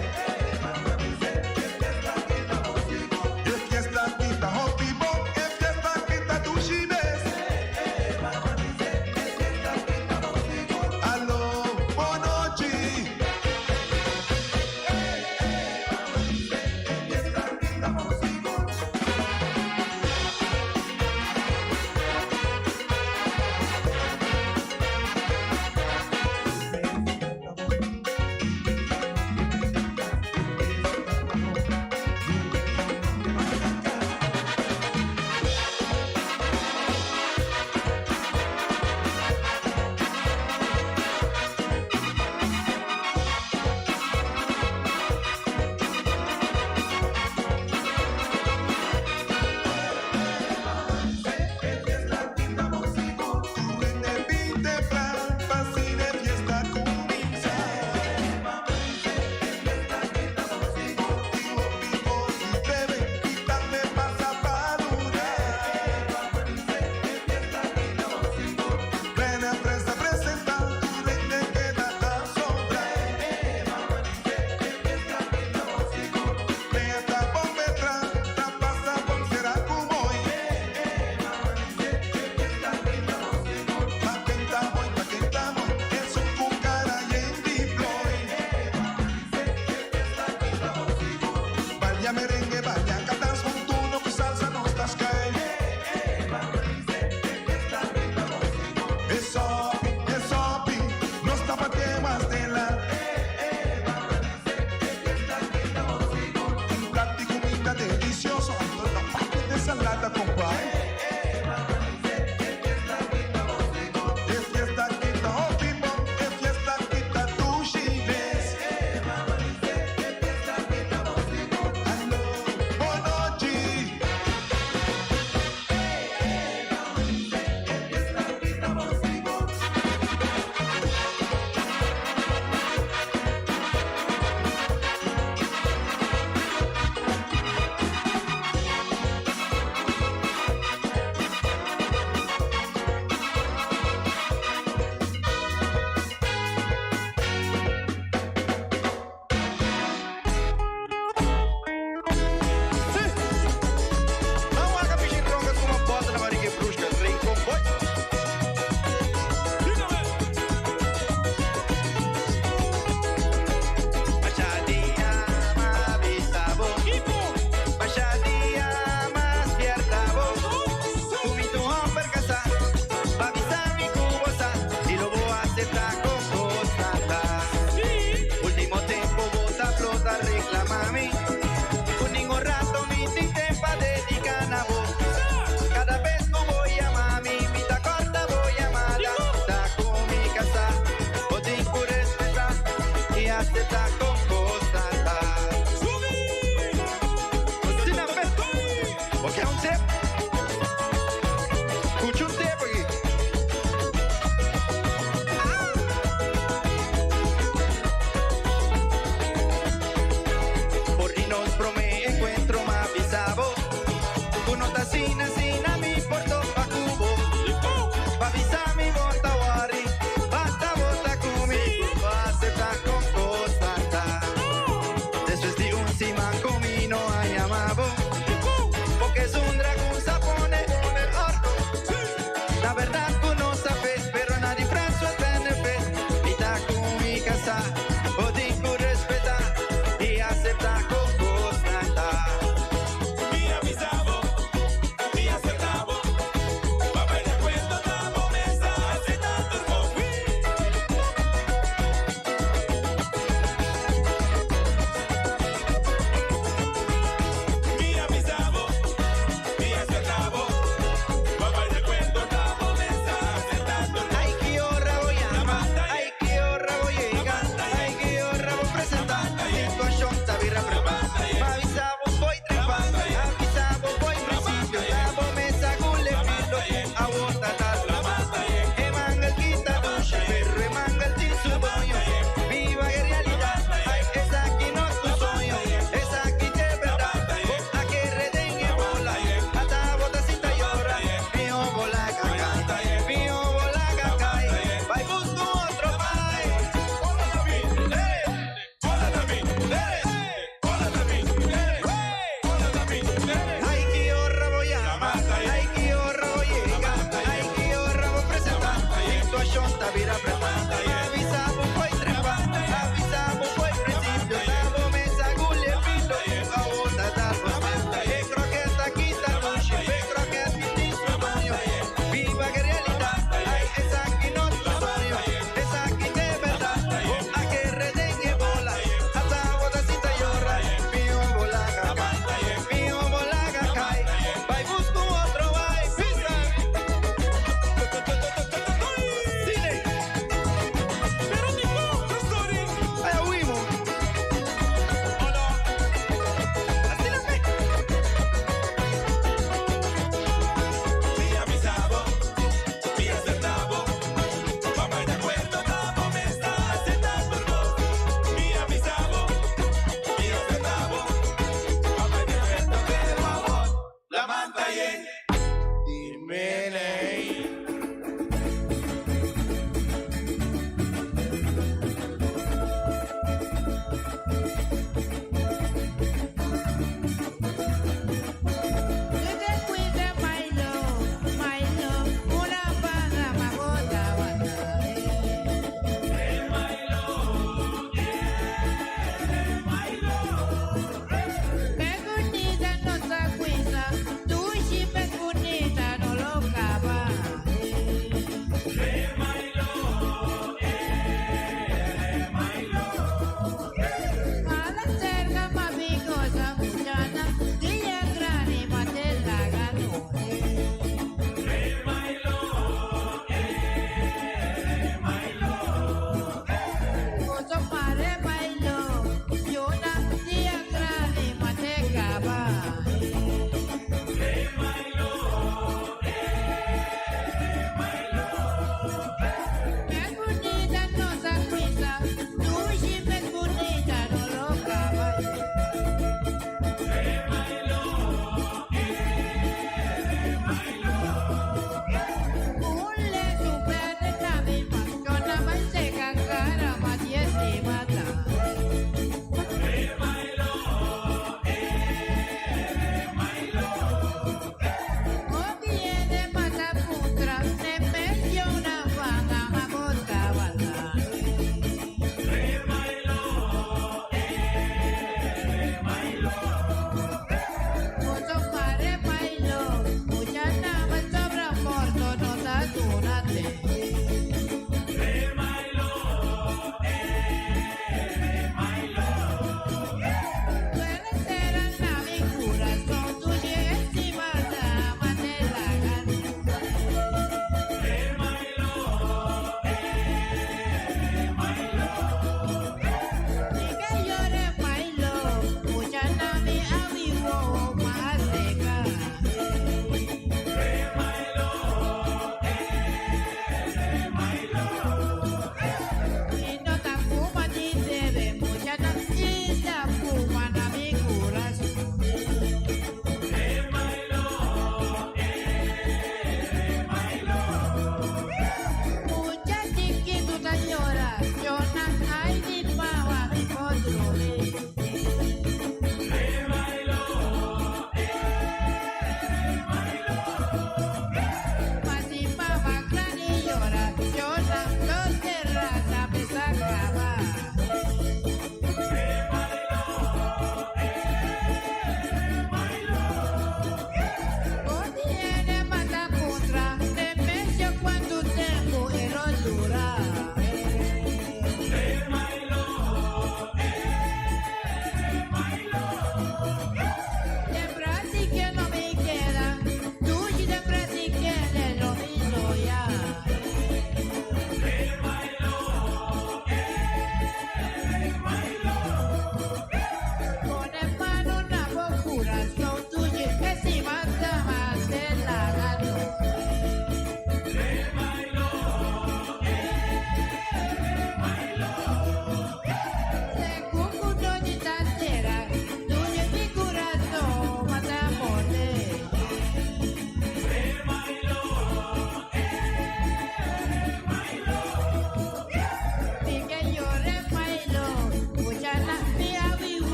E fiesta aki ta hopi bon, e fiesta aki ta dushi mes. Alo, bonochi.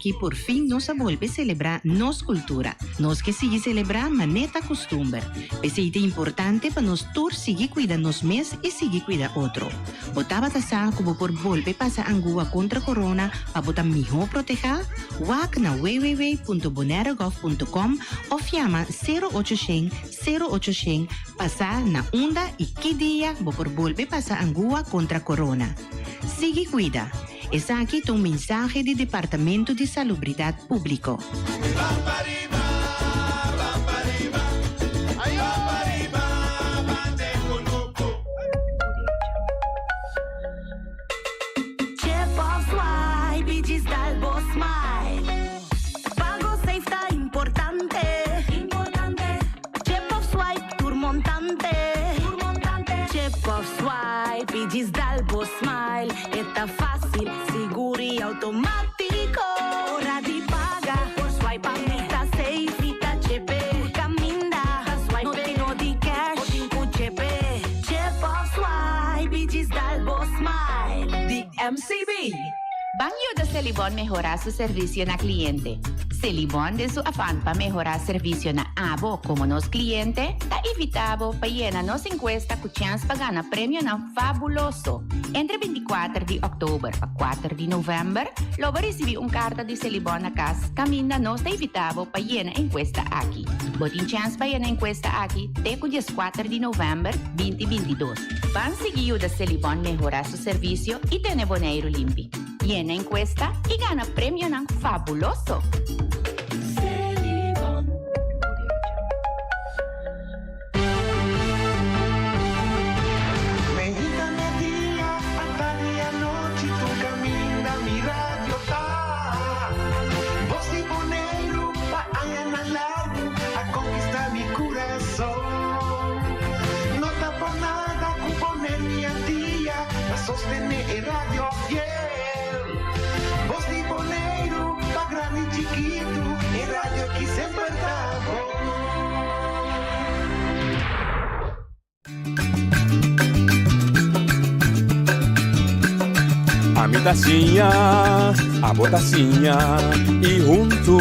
aki porfin nos a bolbe selebrá nos kultura. Nos ke sigui selebrá manera ta kustumber. P'esei ta importante pa nos tur sigui kuida nos mes i sigui kuida otro. Bo tabata sa ku bo por bolbe pasa angua kontra korona pa bo ta mihó protehá? Wak na www.bonairegov.com òf yama sero ocho shen sero ocho shen pa sa na unda i ki dia bo por bolbe pasa angua kontra korona. Sigui kuida! Esaki ta un mensahe di Departamento di Salubridat Públiko. E ta fásil, sigur i outomátiko. Ora di paga, por swipe pa mi ta safe. Mi ta chepe, tur kaminda. No tin no di cash, bo tin ku chepe. Chep òf swipe i djis dal bo smile. Di MCB. Ban yuda Selibon mehorá su servisio na kliente. Selibon den su afan pa mehorá servisio na abo komo nos kliente, ta invitá bo pa yena nos enkuesta ku chèns pa gana premionan Fabuloso! Entre binticuater di october pa cuater di november lo bo ricibi un carta di Selibon na cas caminda nos ta invita bo pa yena encuesta aki. Bo tin chance pa yena encuesta aki te cu diescuater di november binti bintidos. Ban sigui yuda Selibon mehora su servicio y tene Boneiru limpi. Yena encuesta y gana premionan fabuloso! Meinta merdia, atardi anochi, tur kaminda mi radio ta. Bos di Boneiru pa añanan largu a konkistá mi kurason. No ta por nada ku Boneiru i Antia ta sostené e radio fiel. Bos di Boneiru pa grandi i chikitu, e radio ki semper ta bon. Ami ta siña, abo ta siña y huntu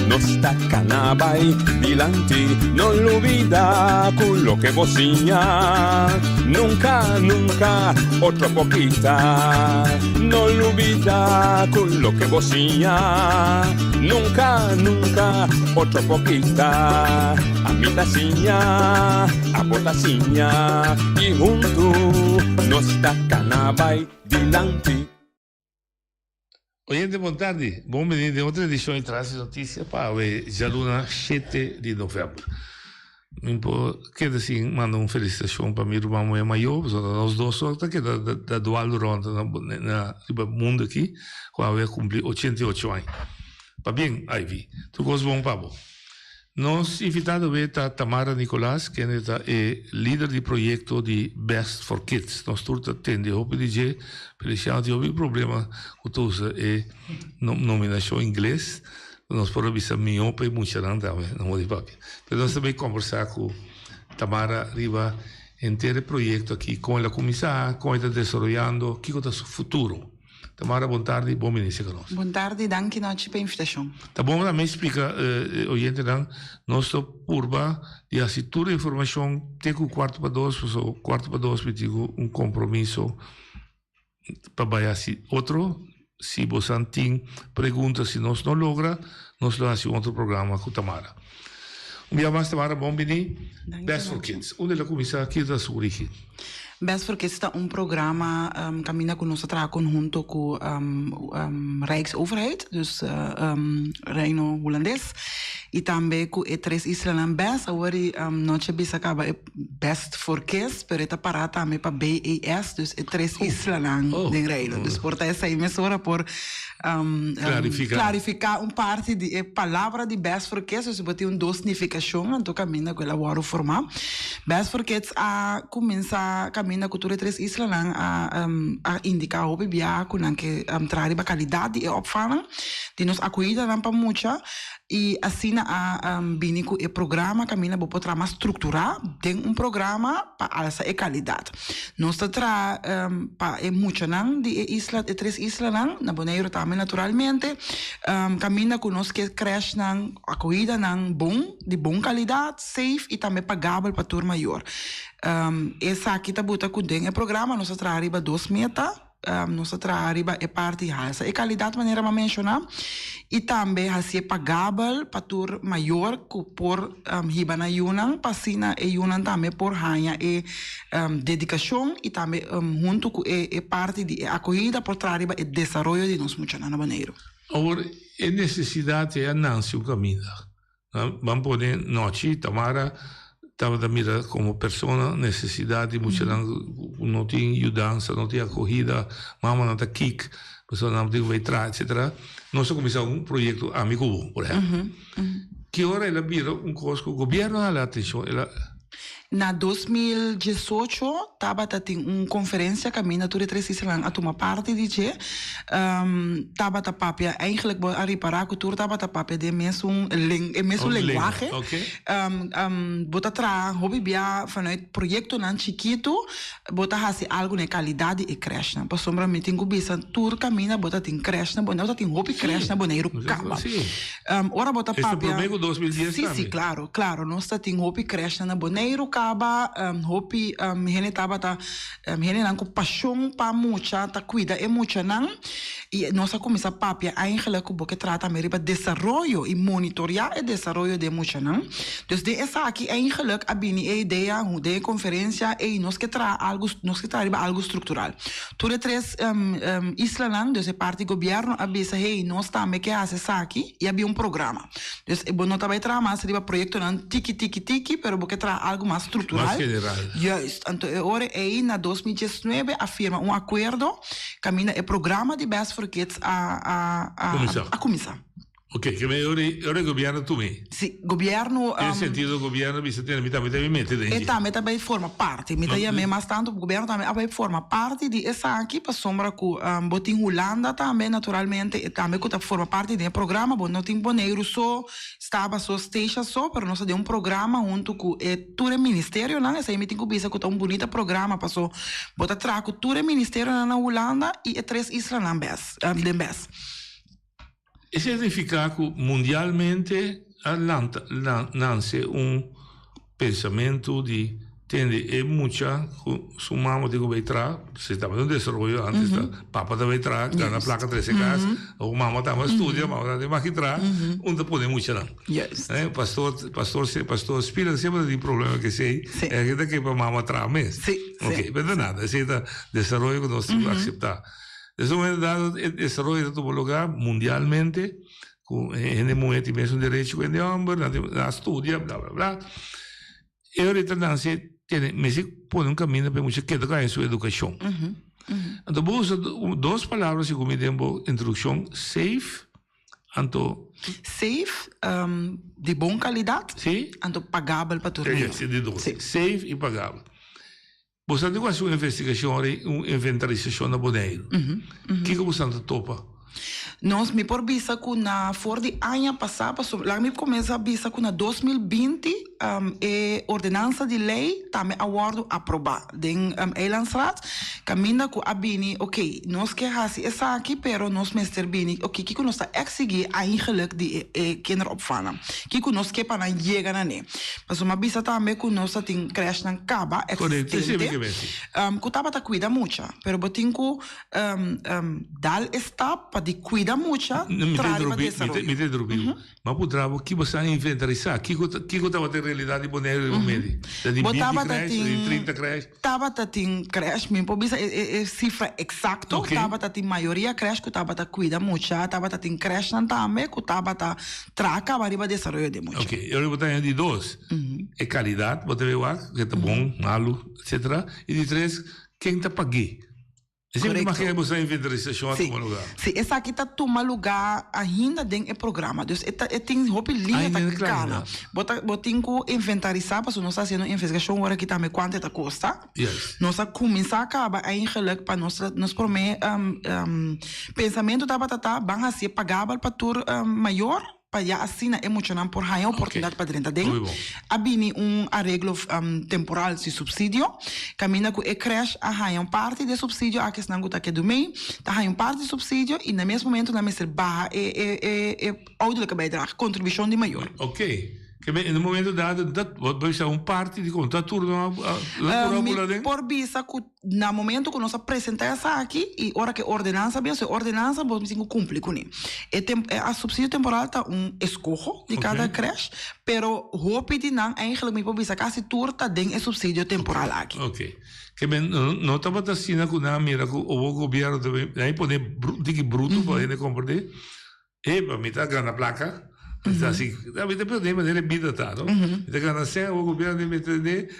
nos ta cana bay dilanti. No lubida cu loke bo siña nunca, nunca otro por kita. No lubida cu loke bo siña nunca, nunca otro por kita. Ami ta siña, abo ta siña i huntu nos ta kana bai dilanti. Oyente bon tardi, bon bini den otro edicion di Tras di Noticia pa awe djaluna shete di november. Mi por keda sin manda un felicitacion pa mi ruman muher mayor, pasobra nos dos so ta keda da dual rond na riba mundo aki, cu awe a cumpli 88 aña. Pabien Ivy, tur cos bon pa bo. Nos invitado awe ta Tamara Nicolaas, kende ta e lider di proyecto di Best for Kids. Nos tur ta tende hopi di dje, pero e siña tin hopi problema cu ta usa e nominacion ingles. Nos por a bisa mihó pa e muchanan tambe, no modo di papia. Pero nos ta bay combersa cu Tamara riba henter e proyecto aki, con el a cuminsa, con e ta desaroyando, kico ta su futuro. Tamara bon tardi, bon bini serka nos. Bon tardi, danki nochi pa invitashon. Ta bon tambe splika e oyentenan, nos ta purba di hasi tur e informashon te ku kuarto pa dos, pasobra kuarto pa dos mi tin ku un kompromiso pa bai hasi otro. Si bosan tin pregunta si nos no logra, nos lo hasi un otro programa ku Tamara. Un bia mas Tamara bon bini. Best for Kids, unda el a kuminsá? Kiko ta su origen? Best for Kids ta un programa kaminda ku nos ta traha konhunto ku Rijksoverheid, dus Reino Hulandes, i tambe ku e tres islanan bes. Awor di nochi a bisa kaba e Best for Kids, pero e ta pará tambe pa BES, dus e tres islanan den Reino. Dus por ta esei mesora por klarifiká un parti di e palabra di Best for Kids, dus bo tin un dos nifikashon anto kaminda ku el a wòrdu formá. Best for Kids a kuminsá kaminda ku tur e tres islanan a a indiká hopi bia ku nan ke traha riba kalidat di e opvangnan di nos akohidanan pa mucha i asina. Asina a bini ku e programa kaminda bo por traha mas strukturá den un programa pa alsa e kalidat. Nos ta traha pa e muchanan di e isla, e tres islanan, na Boneiru tambe naturalmente, kaminda ku nos ke krèshnan, akohidanan bon, di bon kalidat, safe i tambe pagabel pa tur mayor. Esaki ta buta ku den e programa nos ta traha riba dos meta. Nos ta traha riba e parti halsa e kalidat manera mi a menshoná i tambe hasié pagabel pa tur mayor ku por hiba nan yunan pa asina e yunan tambe por haña e dedikashon i tambe huntu ku e parti di e akohida por traha riba e desaroyo di nos muchanan na Boneiru. Awor e nesesidat ei a nanse un kaminda. Ban pone nochi, Tamara tabata mira como persona necesidad di muchanan cu no tin yudansa, no tin acogida, mamanan ta kik, pasobra nan tin cu bay traha, etcetera. Nos a cuminsa un proyecto Ami cu Bo, por ehempel. Ki ora el a bira un cos cu gobierno a hala atencion, el a. Na 2018 tabata tin un conferencia caminda tur e tres islanan a tuma parti di dje. Tabata papia, eigenlijk bo a ripara cu tur tabata papia den mesun e mesun lenguahe. Bo ta traha hopi bia vanuit proyectonan chikitu, bo ta haci algo na e calidad di e crèshnan. Pasobra mi tin cu bisa tur caminda bo ta tin crèsh na Boneiru, bo ta tin hopi crèsh na Boneiru caba. Ora bo ta papia. Promé ku 2010 tambe. Si, si, klaro, klaro. Nos ta tin hopi krèshnan na Boneiru kaba, hopi hende tabata, hendenan ku pashon pa mucha ta kuida e muchanan. I nos a kuminsá papia eigentlik ku bo ke trata tambe riba desaroyo i monitoriá e desaroyo di e muchanan. Dus den esaki eigentlik a bini e idea den e konferensia, ey nos ke traha algu, nos ke traha riba algu struktural. Tur e tres islanan, dus e parti gobièrnu a bisa, hey, nos tambe ke hasi esaki i a bin un programa. Dus bo no ta bai traha mas riba proyektonan tiki, tiki, tiki, pero bo ke traha algu mas struktural. Mas general. Juist. Anto e ora ei na 2019 a firma un akuerdo kaminda e programa di Best for Kids a a a Kuminsá. a kuminsá. Ok, ke men ora ora e gobièrnu tuma. Si, gobièrnu. Den sentido gobièrnu bisa tene mi tambe ta bin mete den E dje. tambe ta bai forma parti. Mi ta yam'é mas tantu gobièrnu tambe a bai forma parti di esaki pasobra ku bo tin Hulanda tambe naturalmente e tambe ku ta forma parti den e programa. Bo no tin Boneiru so, Staba so, Statia so, pero nos ta den un programa huntu ku e tur e ministerionan. Esei mi tin ku bisa ku ta un bunita programa paso bo ta traha ku tur e ministerionan na Hulanda i e tres islanan bes den bes. Esei ta nifiká ku mundialmente a lanta nanse un pensamentu di tende e mucha ku su mama tin ku bai traha, si tabata un desaroyo antes ta papa ta bai traha gana plaka trese kas, awor mama tambe a studia, mama tambe tin maki traha, un ta pone e muchanan. Pastor pastor pastor Spiller semper ta tin problema ku esei, e ta ke pa mama traha mes. Ok, pero ta nada, esei ta desaroyo ku nos tin ku akseptá. Den su momento dado e desaroyo ta tuma lugar mundialmente ku hende muhe tin mesun derecho ku hende homber, nan tin nan a studia bla bla bla. E ahorita nan si tene mester pone un kaminda pa e mucha keda ku haña su edukashon. Anto bo usa dos palabra segun mi den bo introdukshon, safe anto. Safe, di bon kalidat, anto pagabel pa tur mundo. Di dos, safe i pagabel. Bo sa di ku hasi un investigashon ora un inventarisashon na Boneiru. Kiko bo sa ta topa? Nos, mi por bisa ku na for di aña pasá, pasobra laga mi kuminsá bisa ku na 2020 e ordenansa di lei tambe a wòrdu aprobá den Eilandsraad, kaminda ku a bini, oke, nos ke hasi esaki, pero nos mester bini, oke, kiko nos ta eksigí eigenlik di e kinderopvangnan? Kiko nos ke pa nan yega na ne? Pasobra mi a bisa tambe ku nos ta tin krèshnan kaba eksistente ku tabata kuida mucha, pero bo tin ku dal e stap pa di kuida mucha traha riba desaroyo. Mi ta interrumpí bo. Mi a puntra bo ki bo sa inventarisá, kiko kiko tabata e realidat di Boneiru riba medi? Ta di binti krèsh, ta di 30 krèsh? Tabata tin krèsh, mi por bisa e sifra eksakto, tabata tin mayoria krèsh ku tabata kuida mucha, tabata tin krèshnan tambe ku tabata Traha kaba riba desaroyo di mucha. Ok, e ora bo ta haña di dos, e kalidat bo ta bay wak, ke ta bon, malu, etcetera. I di tres, ken ta pag'é. Esei mi ta imagina bo sa inventarisashon a tuma lugá. Si, esaki ta tuma lugá ainda den e programa. Dus e ta e tin hopi liña ta kana. Bo ta bo tin ku inventarisá pasobra nos ta hasiendo un investigashon ora aki tambe kuantu e ta kosta. Nos a kuminsá kaba eigenlijk pa nos nos promé pensamentu tabata ta ban hasié pagabel pa tur mayor. pa ya asina e muchanan por haña oportunidat pa drenta den. A bini un areglo temporal si supsidio, kaminda ku e krèsh a haña un parti di e supsidio, aki esnan ku ta kedu mei ta haña un parti di supsidio i na mes momento nan mester baha e e e e ouderlijke bijdrage, kontribushon di mayor. Ok. Ke men en un momento dado dat bo bisa un parti di kon ta tur no a la tur a bula den? Mi por bisa ku Na momento ku nos a presentá esaki i ora ku e ordenansa bin, so e ordenansa bo tin ku kumpli kuné. E tem e a supsidio temporal ta un eskoho di kada krèsh, pero hopi di nan eigenlijk mi por bisa kasi tur ta den e supsidio temporal aki. Ok. Ke men no no tabata asina ku nan a mira ku obo gobièrnu ta bin nan a pone tiki bruto pa hende komprendé. Epa, mi ta gana plaka. Mi ta hasi, mi ta pensa den manera e bida ta, no? Mi ta gana sèn, awor gobièrnu den mi tende,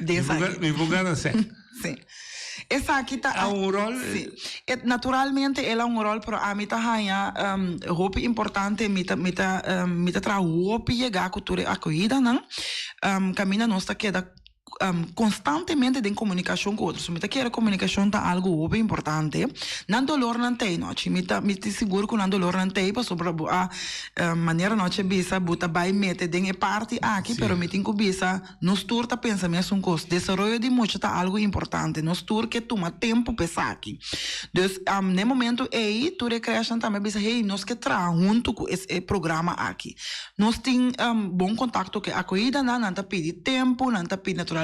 mi por gana sèn. Sí. Esaki ta. A un ròl? Sí. E, naturalmente el a un ròl, pero ami ta haña hopi importante, mi ta, mi ta, mi ta traha hopi yegá ku tur e akohidanan, kaminda nos ta keda constantemente den comunicacion cu otro. So mi ta kere comunicacion ta algo hopi importante. Nan dolornan t'ey nochi. Mi ta mi ta sigur cu nan dolornan t'ey pasobra bo a manera nochi a bisa bo ta bay mete den e parti aki pero mi tin cu bisa nos tur ta pensa mesun cos. Desaroyo di mucha ta algo importante. Nos tur ke tuma tempo pa esaki. Dus n'e momento ey tur e crèshnan tambe a bisa hey nos ke traha hunto cu e programa aki. Nos tin bon kontakto ku e akohidanan, nan ta pidi tempu, nan ta pidi naturalmente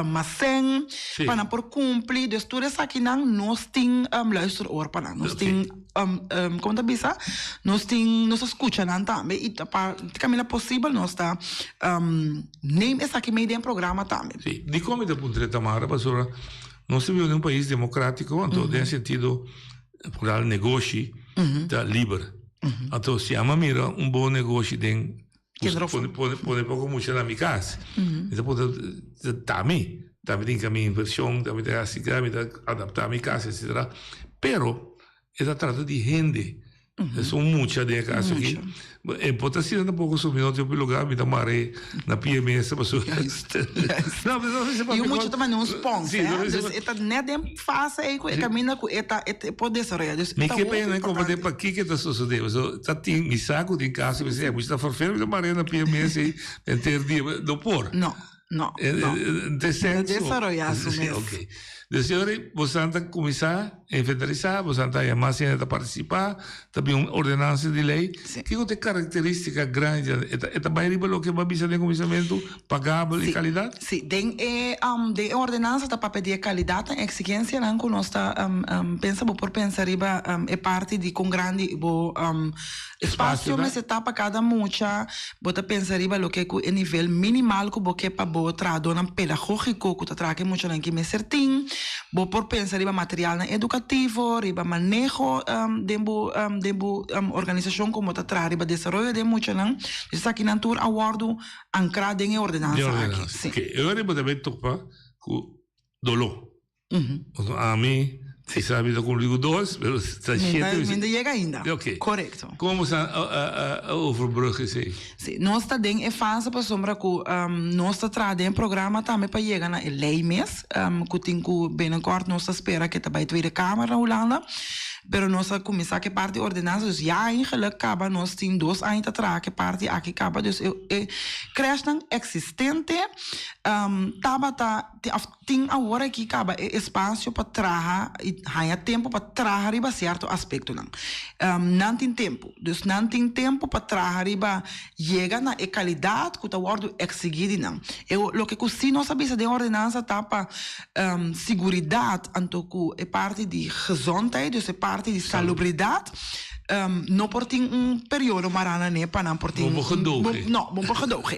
mas sèn pa nan por kumpli. Dus tur esakinan nos tin luisteroor pa nan. Nos tin, kon ta bisa? Nos tin, nos ta skucha nan tambe i ta pa kaminda posibel nos ta neem esaki mee den programa tambe. Sí, dikon mi ta puntra e Tamara? Pasobra nos ta biba den un pais demokratiko, anto den sentido Vooral negoshi ta liber. Anto si ama mira un bon negoshi den pone pone pone poko mucha na mi kas. Mi ta puntra ta mi, ta mi tin ka mi invershon, ta mi ta hasi kla, mi ta adapta mi kas etcetera. Pero e ta trata di hende. Esun mucha den e kaso aki. E por ta asina tampoco su mi no tin hopi lugar mi ta mare na pie mesa pasobra No, pero no si E mucha ta manda un spons, eh? Dus e ta net den fase ei ku e kaminda ku e ta e por desaroya. Dus Mi ke pena komprende pakiko ta sosode pasobra ta tin mi sa ku tin kaso mi si e mucha ta ferfero mi ta mare na pie mesa ei henter dia no por. No. No, no. Descenso. Desaroyá su mes. Ok. Dus e ora bosan ta kuminsá inventarisá, bosan ta haña mas hende ta partisipá, ta bin un ordenansa di lei. Sí. Kiko ta e karakterístika grandi? E ta e ta bai riba loke bo a bisa den kuminsamentu, pagabel i kalidat? Sí, den e den e ordenansa ta papia di e kalidat en eksigensianan ku nos ta pensa. Bo por pensa riba e parti di kon grandi bo Espasio mester ta pa kada mucha. Bo ta pensa riba loke ku e nivel minimal ku bo ke pa bo trahadónan pedagógiko ku ta traha ku e muchanan ki mester tin. Bo por pensa riba materialnan edukativo, riba maneho den bo den bo organisashon komo ta traha riba desaroyo den muchanan. Dus esakinan tur a wòrdu ankrá den e ordenansa aki. Sí. Oke, e ora bo ta bai topa ku doló. Ami, si sabi ta cumpli cu dos, pero ta shete. Mi ta yega ainda. Ok. Correcto. Como bo sa a overbrug esey? Si, nos ta den e fase pasobra cu nos ta traha den e programa tambe pa yega na e ley mes, cu tin cu binnenkort nos ta spera cu e ta bay Tweede Kamer na Hulanda, pero nos a cuminsa cu e parti ordenansa, dus ya eigenlijk caba nos tin dos aña ta traha cu e parti aki caba, dus e crèshnan existente tabata of Tin awor aki kaba e espasio pa traha i haña tempu pa traha riba sierto aspektonan. Nan tin tempu. Dus nan tin tempu pa traha riba yega na e kalidat ku ta wòrdu eksigí di nan. E loke ku sí nos a bisa den ordenansa ta pa siguridat anto ku e parti di gezondheid, dus e parti di salubridat, No por tin un periodo mará na ne pa nan por tin. Bo por gedoge. No, bo por gedoge.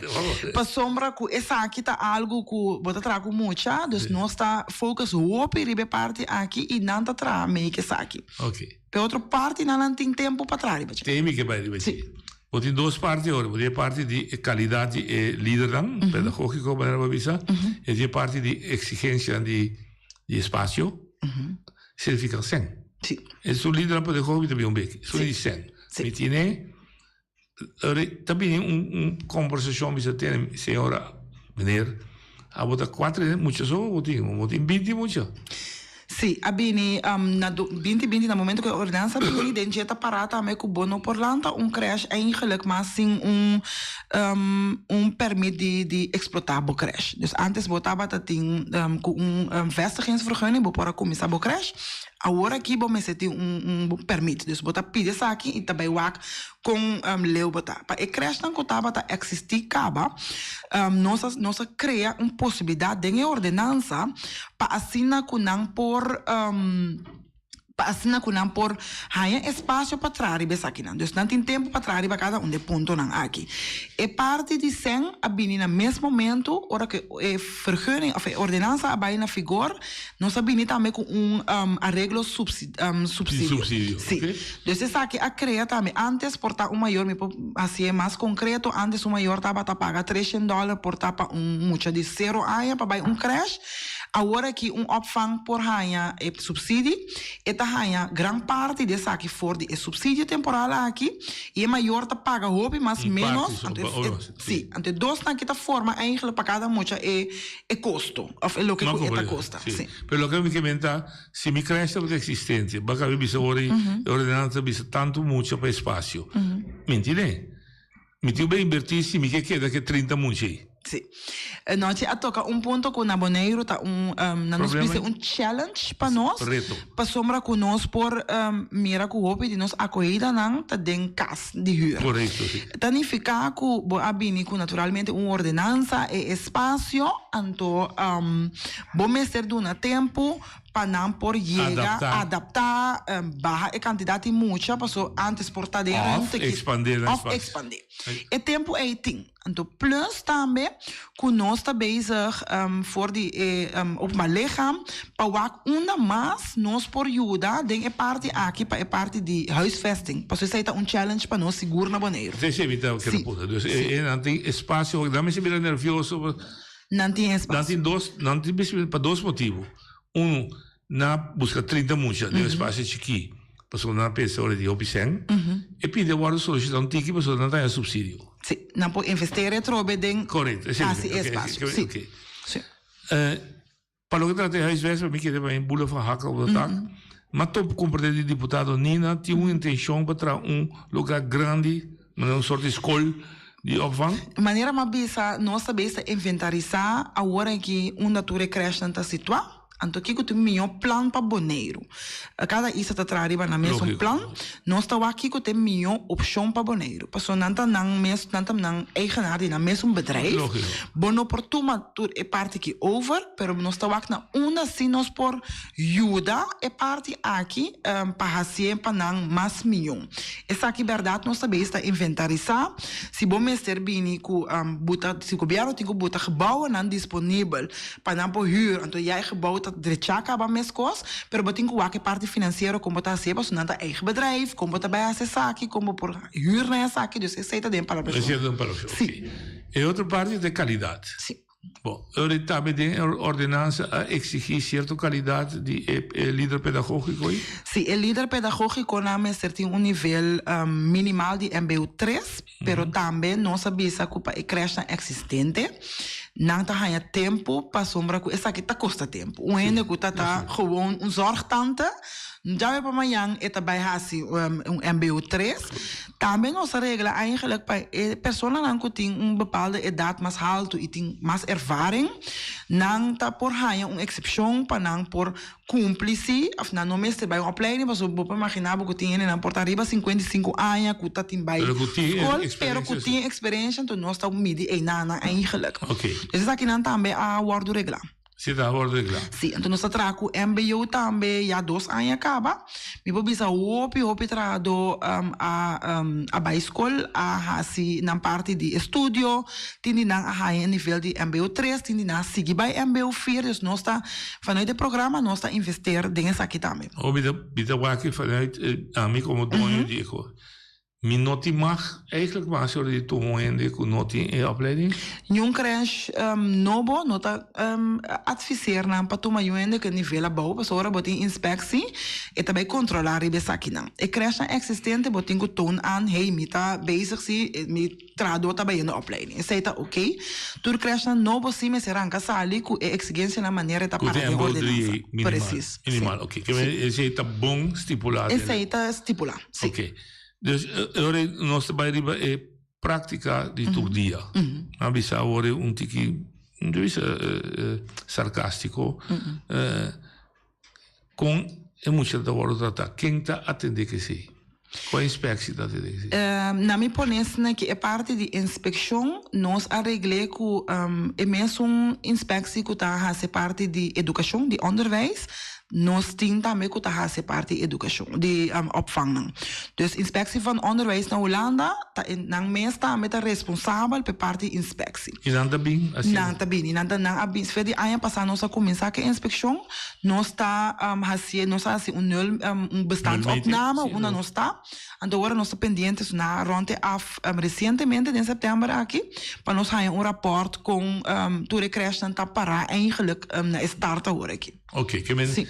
Pasobra ku esaki ta algu ku bo ta traha ku mucha, dus nos ta focus hopi riba e parti aki i nan ta traha mee ku esaki. Ok. P'e otro partinan nan tin tempu pa traha riba dje. Te mi ke bai riba dje. Bo tin dos parti awor. Bo tin e parti di e kalidat di e lidernan, pedagógiko manera bo a bisa, i tin e parti di eksigensianan di espasio. Significa sen. Sí. E su lidernan pedagógico ta bin un bek. Su di sen. Sí. Mi tiene ta bini un un conversacion mi sa tene señora meneer abo ta cuatro mucha so bo tin bo tin binti mucha. Sí, a bini na 2020 na momento ku e ordenansa bini den dje ta pará tambe ku bo no por lanta un crèche eigenlijk mas sin un un permit di di eksplotá bo crèche. Dus antes bo tabata tin ku un vestigingsvergunning bo por a kuminsá bo crèche, awor aki bo mester tin un un permit. Dus bo ta pidi esaki i ta bai wak kon leu bo ta. Pa e crèchenan ku tabata eksistí kaba nos a nos a krea un posibilidat den e ordenansa pa asina ku nan por pa asina ku nan por haña espasio pa traha riba esakinan. Dus nan tin tempu pa traha riba kada un di e puntonan aki. E parti di sèn a bini na mes momentu ora ku e vergunning òf e ordenansa a bai na vigor, nos a bini tambe ku un areglo supsidio. Sí. Dus esaki a krea tambe. Antes por ta un mayor, mi por hasié mas konkreto, antes un mayor tabata paga treshen dòler por ta pa un mucha di sero aña pa bai un krèsh. Awor aki un opvang por haña e subsidi, e ta haña gran parti di esaki for di e subsidio temporal aki i e mayor ta paga hopi mas ménos, anto e, si, anto e dosnan aki ta forma eigenlijk pa kada mucha e e kosto òf e loke ku e ta kosta, si. Pero loke mi ke men ta, si mi krèsh tabata eksistente, baka mi bisa ora e ordenansa ta bisa tantu mucha pa espasio, mintine. Mi tin ku invertí si mi ke keda ku e 30 mucha ei. Sí. Nochi a toka un punto ku na Boneiru ta un, nan nos bisa un challenge pa nos. Reto. Pasobra ku nos por mira ku hopi di nos akohidanan ta den kas di hür. Korekto, sí. Ta nifiká ku bo a bini ku naturalmente un ordenansa, e espasio, anto bo mester duna tempu pa nan por yega adaptá, baha e kantidat di mucha paso antes por ta den ruimte ki òf ekspandé. E tempu ei tin. Anto plus tambe ku nos ta bezig for di e openbaar lichaam pa wak unda mas nos por yuda den e parti aki pa e parti di huisvesting paso esei ta un challenge pa nos sigur na Boneiru. Esei mi ta kere punta. Dus e nan tin espasio, nan mester bira nervioso. Nan tin espasio. Nan tin dos, nan tin pa dos motibu. Unu, nan a buska 30 mucha den un espasio chikí, pasobra nan a pensa ora di hopi sèn. E pidi a wòrdu solisitá un tiki pasobra nan ta haña supsidio. Sí, nan por investera atrobe den Korekto, esei hasi e espasio. Sí. Oké. Sí. Pa loke trata e huisvesting, mi kere pa mi bula van hak op dat dak. Mi a topa komprendé di diputado Nina tin un intenshon pa traha un lugá grandi, manera un sort di skol di opvang. Manera mi a bisa, nos ta bezig ta inventarisá awor aki unda tur e crèshnan ta situá. Anto kiko ta e mihó plan pa Boneiru? Kada isla ta traha riba nan mesun plan. Nos ta wak kiko ta e mihó opshon pa Boneiru. Pasobra nan ta nan mes, nan ta nan eigenaar di nan mesun bedrijf. Bo no por tuma tur e parti aki over, pero nos ta wak na unda si nos por yuda e parti aki pa hasié pa nan mas mihó. Esaki bèrdat nos ta bezig ta inventarisá. Si bo mester bini ku buta, si gobièrnu tin ku buta gebouwennan disponibel pa nan por hür, anto ya e gebou ta drechá kaba meskos, pero bo tin ku wak e parti finansiero kon bo ta hasié pasobra nan ta eigen bedrijf, kon bo ta bai hasi esaki, kon bo por hür nan esaki, dus esei ta den palabrashon. Esei ta den palabrashon, Si. E otro parti ta e kalidat. Si. Bo, ora tambe den e ordenansa a exigí cierto calidad di e e lider pedagógico ei? Sí, e lider pedagógiconan mester tin un nivel minimal di mbo tres, pero tambe nos a bisa cu pa e crèshnan existente nan ta haña tempo pasobra cu esaki ta costa tempo. Un hende cu ta ta gewoon un zorgtante, djawe pa mañan e ta bay haci un mbo tres. Tambe nos a regla eigenlijk pa e personanan ku tin un bepaalde edat mas haltu i tin mas ervaring, nan ta por haña un eksepshon pa nan por kumpli si òf nan no mester bai un opleiding pasobra bo por imaginá bo ku tin hendenan por ta riba 55 aña ku ta tin bai skol pero ku tin eksperensha enton nos ta midi einanan eigenlijk. Dus esakinan tambe a wòrdu reglá. Si ta wòrdu reglá. Si, anto nos ta traha ku mbo tambe ya dos aña kaba. Mi por bisa hopi hopi trahadó a a bai skol, a hasi nan parti di estudio, tin di nan a haña e nivel di mbo tres, tin di nan a sigui bai mbo vier, dus nos ta vanuit e programa nos ta investeer den esaki tambe. Ho mi ta mi ta wak vanuit ami komo doño di e kos. Mi no tin mag eigenlijk mas ora di tuma un hende ku no tin e opleiding? Niun crèche nobo no ta adviseer nan pa tuma yu hende ku e nivel abou pasobra ora bo tin inspectie e ta bai controla riba esakinan. E crèchenan existente bo tin ku toon aan hey mi ta bezig si mi trahador ta bayendo opleiding. Esei ta ok. Tur crèchenan nobo si mester ranka sali ku e exigencianan manera e ta Ku para tin den mbo ordenansa. drie minimal. Precies. Si. Minimal, ok. Ke men esei ta bon stipulá den. Esei ta stipulá. Si. Ok. Dus e ora nos ta bai riba e práktika di tur dia. A bisa awor un tiki, no ta bisa sarkástiko, kon e mucha ta wòrdu tratá? Ken ta atendé ku esei? Kua inspeksie ta atendé ku esei? Na mi pone esnan ki e parti di inspekshon nos a regl'é ku e mesun inspeksie ku ta hasi parti di edukashon, di onderwijs, Nos tin tambe ku ta hasi parti edukashon di opvangnan. Dus Inspectie van Onderwijs na Hulanda ta e nan mes tambe ta responsabel pa e parti inspectie. I nan ta bin asina? Nan ta bini. Nan ta nan a bin for di aña pasá nos a kuminsá ku e inspekshon. Nos ta hasié nos a hasi un nul un bestandsopname unda nos ta. Anto ora nos ta pendiente su na rond e af recientemente den september aki pa nos haña un raport kon tur e crèshnan ta pará eigenlijk na e start awor aki. Ok, ke men Sí.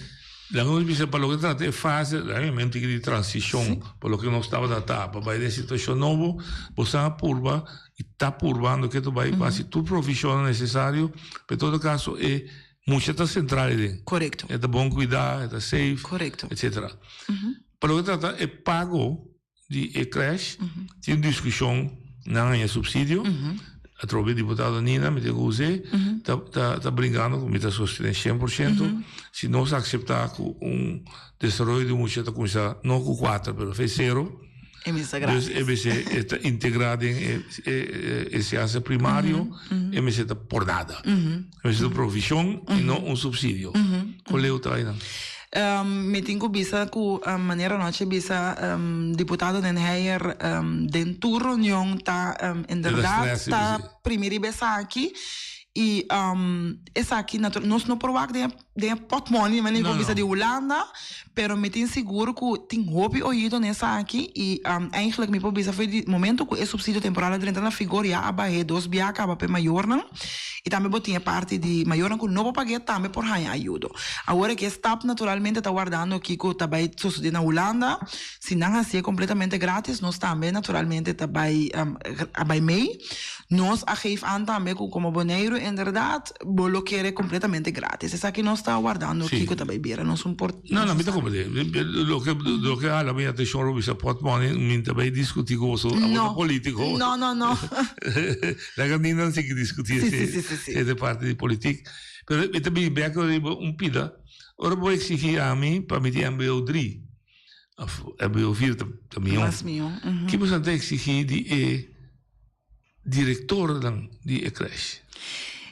Laga nos bisa pa loke ta trata e fase, realmente di transishon, pa loke nos tabata ta, pa bai den situashon nobo, bo sa purba i ta purbando ke ta bai pa hasi tur provishonnan nesesario, pa en todo kaso e mucha ta sentral aden. Korekto. E ta bon kuidá, e ta safe, Korekto. etsetera. Pa loke ta trata e pago di e crash tin un discusion nan haña subsidio atrobe diputado Nina mi tin cu use ta ta ta brincando cu mi ta sostene cien por ciento si nos acepta cu un desaroyo di mucha ta cuminsa no cu cuater pero fe cero dus e mester e ta integra den e e enseñansa primario e mester ta por nada e mester ta un provision y no un subsidio con leu ta aynan. Mi tin ku bisa ku manera anochi bisa diputado Den Heyer den tur reunion ta inderdaad ta primi riba esaki i esaki nos no por wak den e potmoni manera ku bisa di Hulanda pero mi tin sigur ku tin hopi oido na esaki i eigenlijk mi por bisa for di momento ku e subsidio temporal a drenta na figor ya a bah'é dos bia kaba pa e mayornan. I tambe bo tin e parti di mayornan ku no por pag'é tambe por haña ayudo. Awor aki e stap naturalmente ta wardando kiko ta bai sosodé na Hulanda. Si nan hasié kompletamente gratis nos tambe naturalmente ta bai a bai mei. Nos a geef aan tambe ku komo Boneiru inderdaad bo lo kere kompletamente gratis. Esaki nos ta wardando kiko ta bai bira. Nos un por No, no, mi ta komprendé. Loke loke a hala mi atenshon lo bisa pòtmòni mi ta bai diskutí ku boso abo ta polítiko. No, no, no. Laga ni nan sigui discuti Sí, sí, sí, sí, sí. ese parte di politiek. Pero mi ta bin bek riba un pida. Ora bo exigi ami pa mi tin mbo 3 of mbo 4 ta, ta mihó. Mas mihó. mhm. Ki boso ta exigi di e directornan di e crèche?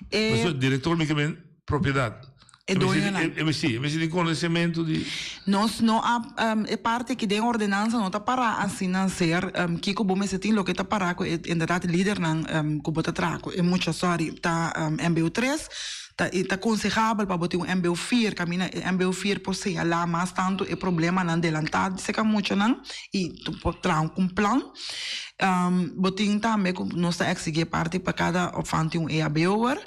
E, Pasobra director mi ke men propiedad. E doñonan. E mester, e mester di konosementu di. Nos no a, e parti aki den ordenansa no ta pará asina ser kiko bo mester tin, loke ta pará ku e inderdat lidernan ku bo ta traha ku e mucha, sorry, ta mbo tres, ta i ta konsehabel pa bo tin un mbo vier, kaminda e mbo vier por señalá mas tantu e problemanan delantá di seka muchanan i por traha un plan. Bo tin tambe ku nos ta eksigí e parti pa kada opvang tin un EHBO'er.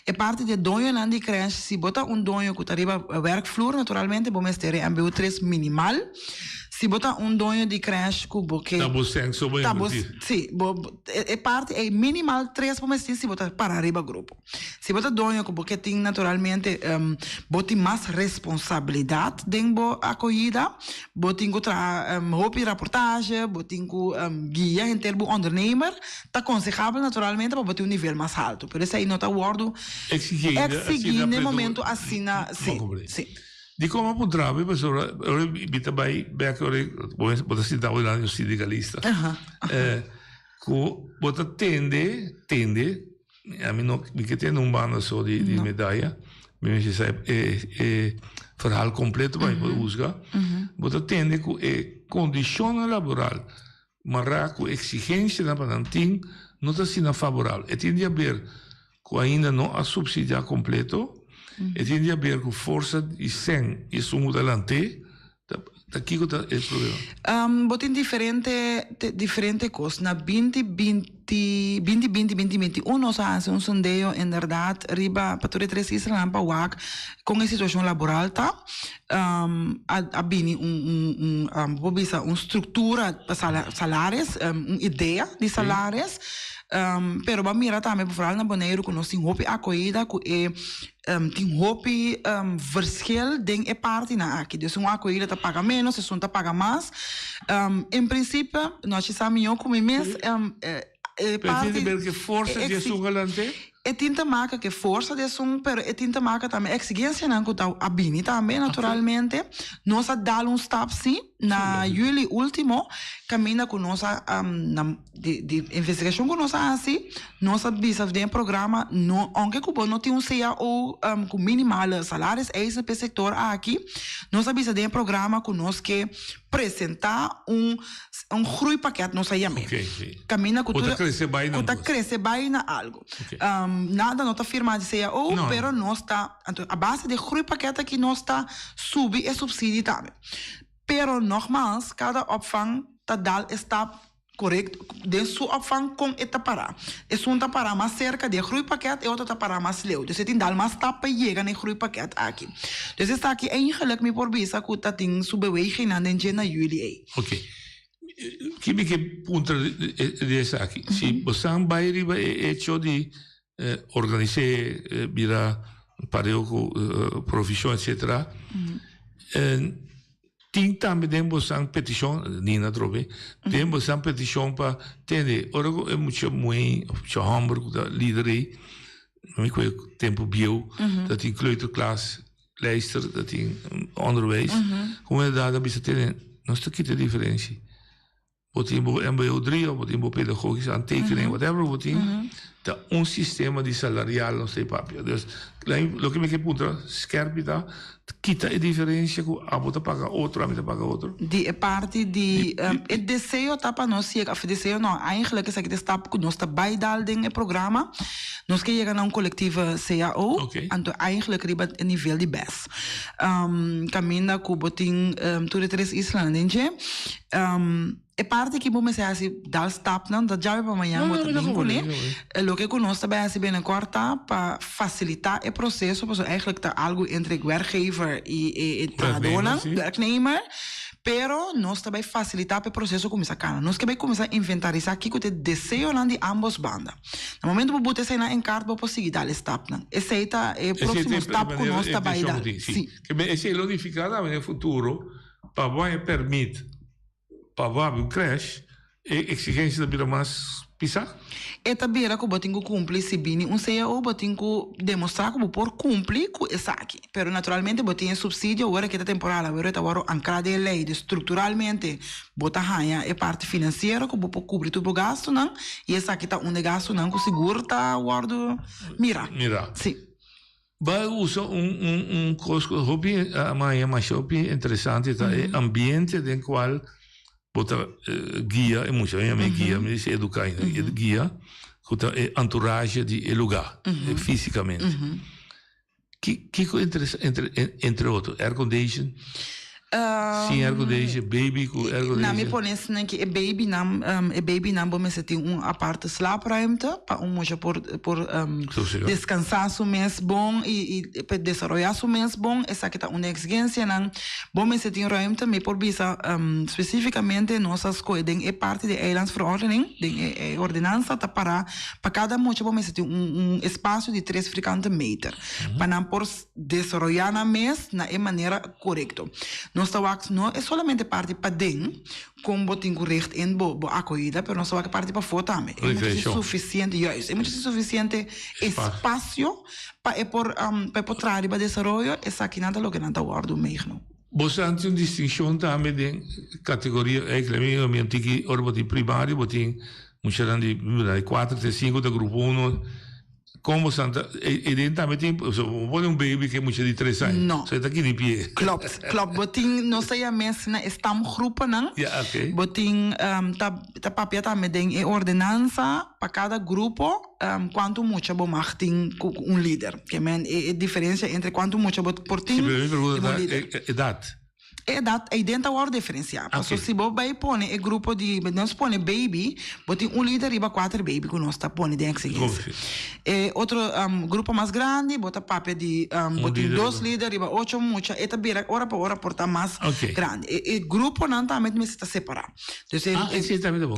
E parti di e doñonan di krèsh, si bo ta un doño ku ta riba wèrkvloer naturalmente bo mester e mbo tres minimal. Si bo ta un doño di krèsh ku bo ke Ta bo sèn so bo ta bo invertí. si, bo e parti ei minimal tres bo mester tin si bo ta para riba grupo. Si bo ta doño ku bo ke tin naturalmente bo tin mas responsabilidat den bo akohida, bo tin ku traha hopi raportahe, bo tin ku guia henter bo ondernemer, ta konsehabel naturalmente pa bo tin un nivel mas haltu, pero esei no ta wòrdu eksigí na e momento asina, si, si. Dikon a puntra mi pasobra ora mi ta bai bek ora bo ta sinta bo dilanti un sindikalista ku bo ta tende tende Ami no mi ke tende un banda so di di medaya. Mi mester sa e e verhaal completo pa mi por huzga. Bo ta tende ku e kondishonnan laboral mará ku eksigensianan pa nan tin no ta asina favorabel. E tin di haber ku ainda no a supsidiá kompleto, e tin di haber ku forsa di sèn i esun ku ta lant'é. Ta kiko ta e problema? Bo tin diferente diferente kos. Na binti binti binti binti binti binti un nos a hasi un sondeo inderdaad riba pa tur e tres islanan pa wak kon e situashon laboral ta. A a bini un un un bo por bisa un struktura pa salaris un idea di salaris. Pero bo a mira tambe vooral na Boneiru ku nos tin hopi akohida ku e Tin hopi verschil den e partinan aki. Dus un akohida ta paga menos, esun ta paga mas. En principe, no a sa mihó ku mi mes, e parti. Pero tin te ber ku e forsa di esun galante? E tin te maka ku e forsa di esun, pero e tin te maka tambe eksigensianan ku ta a bini tambe naturalmente. Nos a dal un stap si na juli ultimo, kaminda ku nos a na. Di di investigashon ku nos a hasi, nos a bisa den e programa no ounke ku bo no tin un cao ku minimale salaris eisen pa e sektor aki, nos a bisa den e programa ku nos ke presentá un un groeipakket nos a yam'é. Oké, sí. Kaminda ku Ku tur ta krese bai na ku ta un kos. krese bai na algu. Oké. Nada no ta firmá di cao, No, no. pero nos ta anto a base di e groeipakket aki nos ta subi e supsidie tambe. Pero nogmaals kada opvang ta dal e stap Correct, den su opvang con e ta para. Esun ta para mas cerca di e groeipakket, e otro ta para mas leu. Dus e tin dal mas stap pa yega na e groeipakket aki. Dus esaki eigenlijk mi por bisa cu ta tin su bewegingnan den dje na juli ey. Ok. Ki mi ke puntra di esaki? Si bosan bay riba e hecho di organis'é bira pareu cu provision etcetera, Tin tambe den bosan petishon, Nina atrobe, den bosan petishon pa tende ora ku e mucha muhé òf mucha hòmber ku ta lider ei, no mi kohe tempu bieu, ta tin kleuterklas, lijster, ta tin onderwijs, ku inderdaad a bisa tende nos ta kita e diferensia. Bo tin bo mbo drie of bo tin bo pedagogische aantekening, whatever bo tin, ta un sistema di salarial nos ta e papia. Dus, loke mi ke puntra skerpi ta, kita e diferencia ku abo ta paga otro, ami ta paga otro? Di e parti di, e deseo ta pa nos yega, of e deseo no, eigenlijk esaki ta e stap ku nos ta bai dal den e programa, nos ke yega na un collectieve cao, anto eigenlijk riba e nivel di bes. Kaminda ku bo tin tur e tres islanan den dje. E parti ki bo mester hasi dal stapnan ta djawe pa mañan bo ta bin kuné. Loke ku nos ta bai hasi binnenkort ta pa fasilitá e proseso pasobra eigenlijk ta algu entre werkgever i e trahadónan, werknemer, pero nos ta bai fasilitá pa e proseso kuminsá kana. Nos ke bai kuminsá inventarisá kiko ta e deseonan di ambos banda. Na momento bo buta eseinan en kart bo por sigui dal e stapnan. Esei ta e próksimo stap ku nos ta bai dal. Sí. Esei lo nifiká tambe den futuro Pa bo haña pèrmit pa bo habri un krèsh, e eksigensia ta bira mas pisá? E ta bira ku bo tin ku kumpli, si bini un cao bo tin ku demostrá ku bo por kumpli ku esaki. Pero naturalmente bo tin e supsidio ora ku e ta temporal, awor e ta wòrdu ankrá den e lei. Dus strukturalmente bo ta haña e parti finansiero ku bo por kubri tur bo gastunan i esaki ta un di e gastunan ku sigur ta wòrdu mirá. Mirá. Sí. Ba usa un un un kos ku hopi a maña masha hopi interesante ta e ambiente den kual bo ta guia e mucha, mi yama e guia, mi dici educa ainda, e guia ku ta e entourage di e luga físicamente. Ki kiko entre entre otro aircondition? Sin aircondition, baby ku aircondition. Na mi pone esnan ki e babynan, e babynan bo mester tin un aparte slaapruimte pa un mucha por por descansa su mes bon y y pa desaroya su mes bon, esaki ta un di e exigencianan. Bo mester tin ruimte, mi por bisa specificamente nos a scoge den e parti di eilandsverordening, den e ordenansa ta para pa cada mucha bo mester tin un un espacio di tres vierkante meter pa nan por desaroyá nan mes na e manera korekto. Nos ta wak no e solamente parti paden kon bo tin ku richt in bo bo akohida, pero nos ta wak e parti pafó tambe. E mucha sin sufisiente, juist, e mucha sin sufisiente espasio pa e por pa e por traha riba desaroyo, esakinan ta loke nan ta wòrdu meegenomen. Bo sa tin un distinshon tambe den kategoria, eigenlijk mi mi a tiki ora bo tin primario bo tin muchanan di kuater te sinku ta grupo uno. Kon bo santa e den tambe tin so bo pone un baby ke mucha di tres aña No. so e ta kini pie. Klopt, klopt. Bo tin, nos ta yama asina e stamgroepennan. Ja, oké. Bo tin ta ta papia tambe den e ordenansa pa kada grupo kuantu mucha bo mag tin ku un lider. Ke men e e diferensia entre kuantu mucha bo por Si, tin pero mi i pregunta bo ta lider. e edat. E edat ei den ta wòrdu diferensiá. Paso si bo bai pone e grupo di, nos pone baby, bo tin un lider riba kuater baby ku nos ta pone den eksigensia. E otro grupo mas grandi bo ta papia di bo tin dos lider riba ocho mucha, e ta bira ora pa ora por ta mas grandi. E gruponan tambe mester ta separá. Dus e,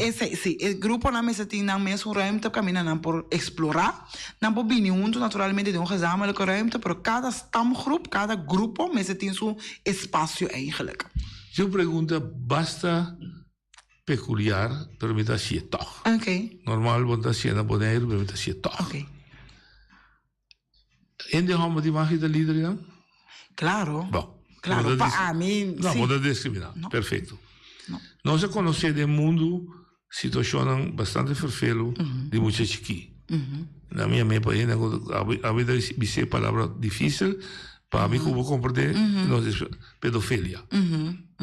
esei si, e gruponan mester tin nan mes un ruimte kaminda nan por eksplorá. Nan por bini huntu naturalmente den un gezamenlijke ruimte, pero kada stamgroep, kada grupo mester tin su espasio eigenlijk. Tin un pregunta basta peculiar, pero mi ta hacié tog. Ok. Normal bo no ta hacié na Boneiru, pero mi ta hacié tog. Ok. Hende homber di mag ta lider nan? Claro. Bon. Claro, pa ami, No, si. bo ta discrimina. No. Perfecto. No. Nos a conoce den mundu Situashonnan bastante ferfelu di mucha chikí. Na mi a pa hende ku a ta bis'é e palabra difísil, pa mi ku bo komprendé nos di pedofilia.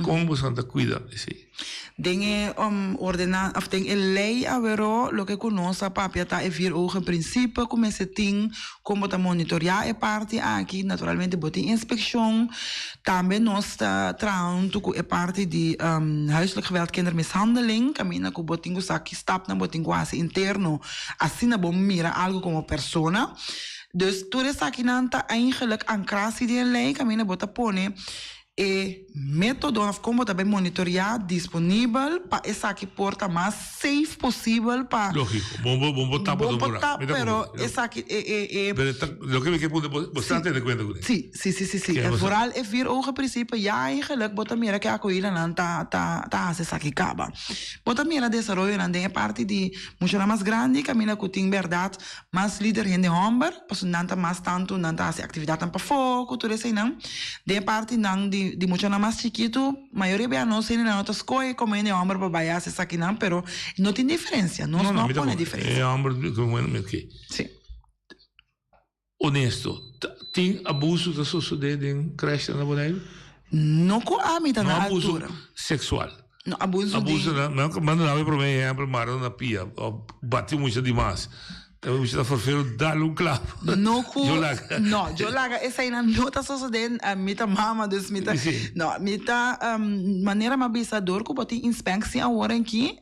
Kon boso ta kuida esei? Den e ordenan òf den e lei aweró loke ku nos a papia ta e vier ogen prinsipe ku mester tin kon bo ta monitoreá e parti aki. Naturalmente bo tin inspekshon. Tambe nos ta traha huntu ku e parti di huiselijk geweld kindermishandeling, kaminda ku bo tin ku sa ki stapnan bo tin ku hasi interno asina bo mira algu komo persona. Dus tur esakinan ta eigenlijk ankrá si den lei kaminda bo ta pone e metodonan of kon bo ta bai monitoreá disponibel pa esaki por ta mas safe posibel pa. Lógico, bo bo bo tapa Bo por tapa, pero esaki e e e. Pero ta loke mi ke punta bo bo sa tene kuenta kuné. Si, si, si, si, si. En vooral e vier ogen principe ya eigenlijk bo ta mira ke akohidanan ta ta ta hasi esaki kaba. Bo ta mira desaroyonan den e parti di muchanan mas grandi kaminda ku tin bèrdat mas lider hende hòmber, pasobra nan ta mas tantu nan ta hasi aktividatnan pafó ku tur eseinan. Den e partinan di di muchanan mas chikitu, mayoria bia nos hendenan no ta skohe komo hende hòmber pa bai hasi esakinan, pero no tin diferensia, nos no a pone diferensia. E hòmber ku muhé no ke. Si. Honesto, tin abuso ta sosodé den krèshnan na Boneiru? No ku ami ta na altura. No abuso seksual. No abuso di. Abuso na, mi a manda e promé ehèmpel, mara na pia, òf bati mucha dimas. Ta mucha ta forfero dal un klap. No ku, Yo laga. no, yo laga eseinan no ta sosodé, mi ta mama dus mi ta, no, mi ta manera mi a bisa dor ku bo tin inspèksie awor aki,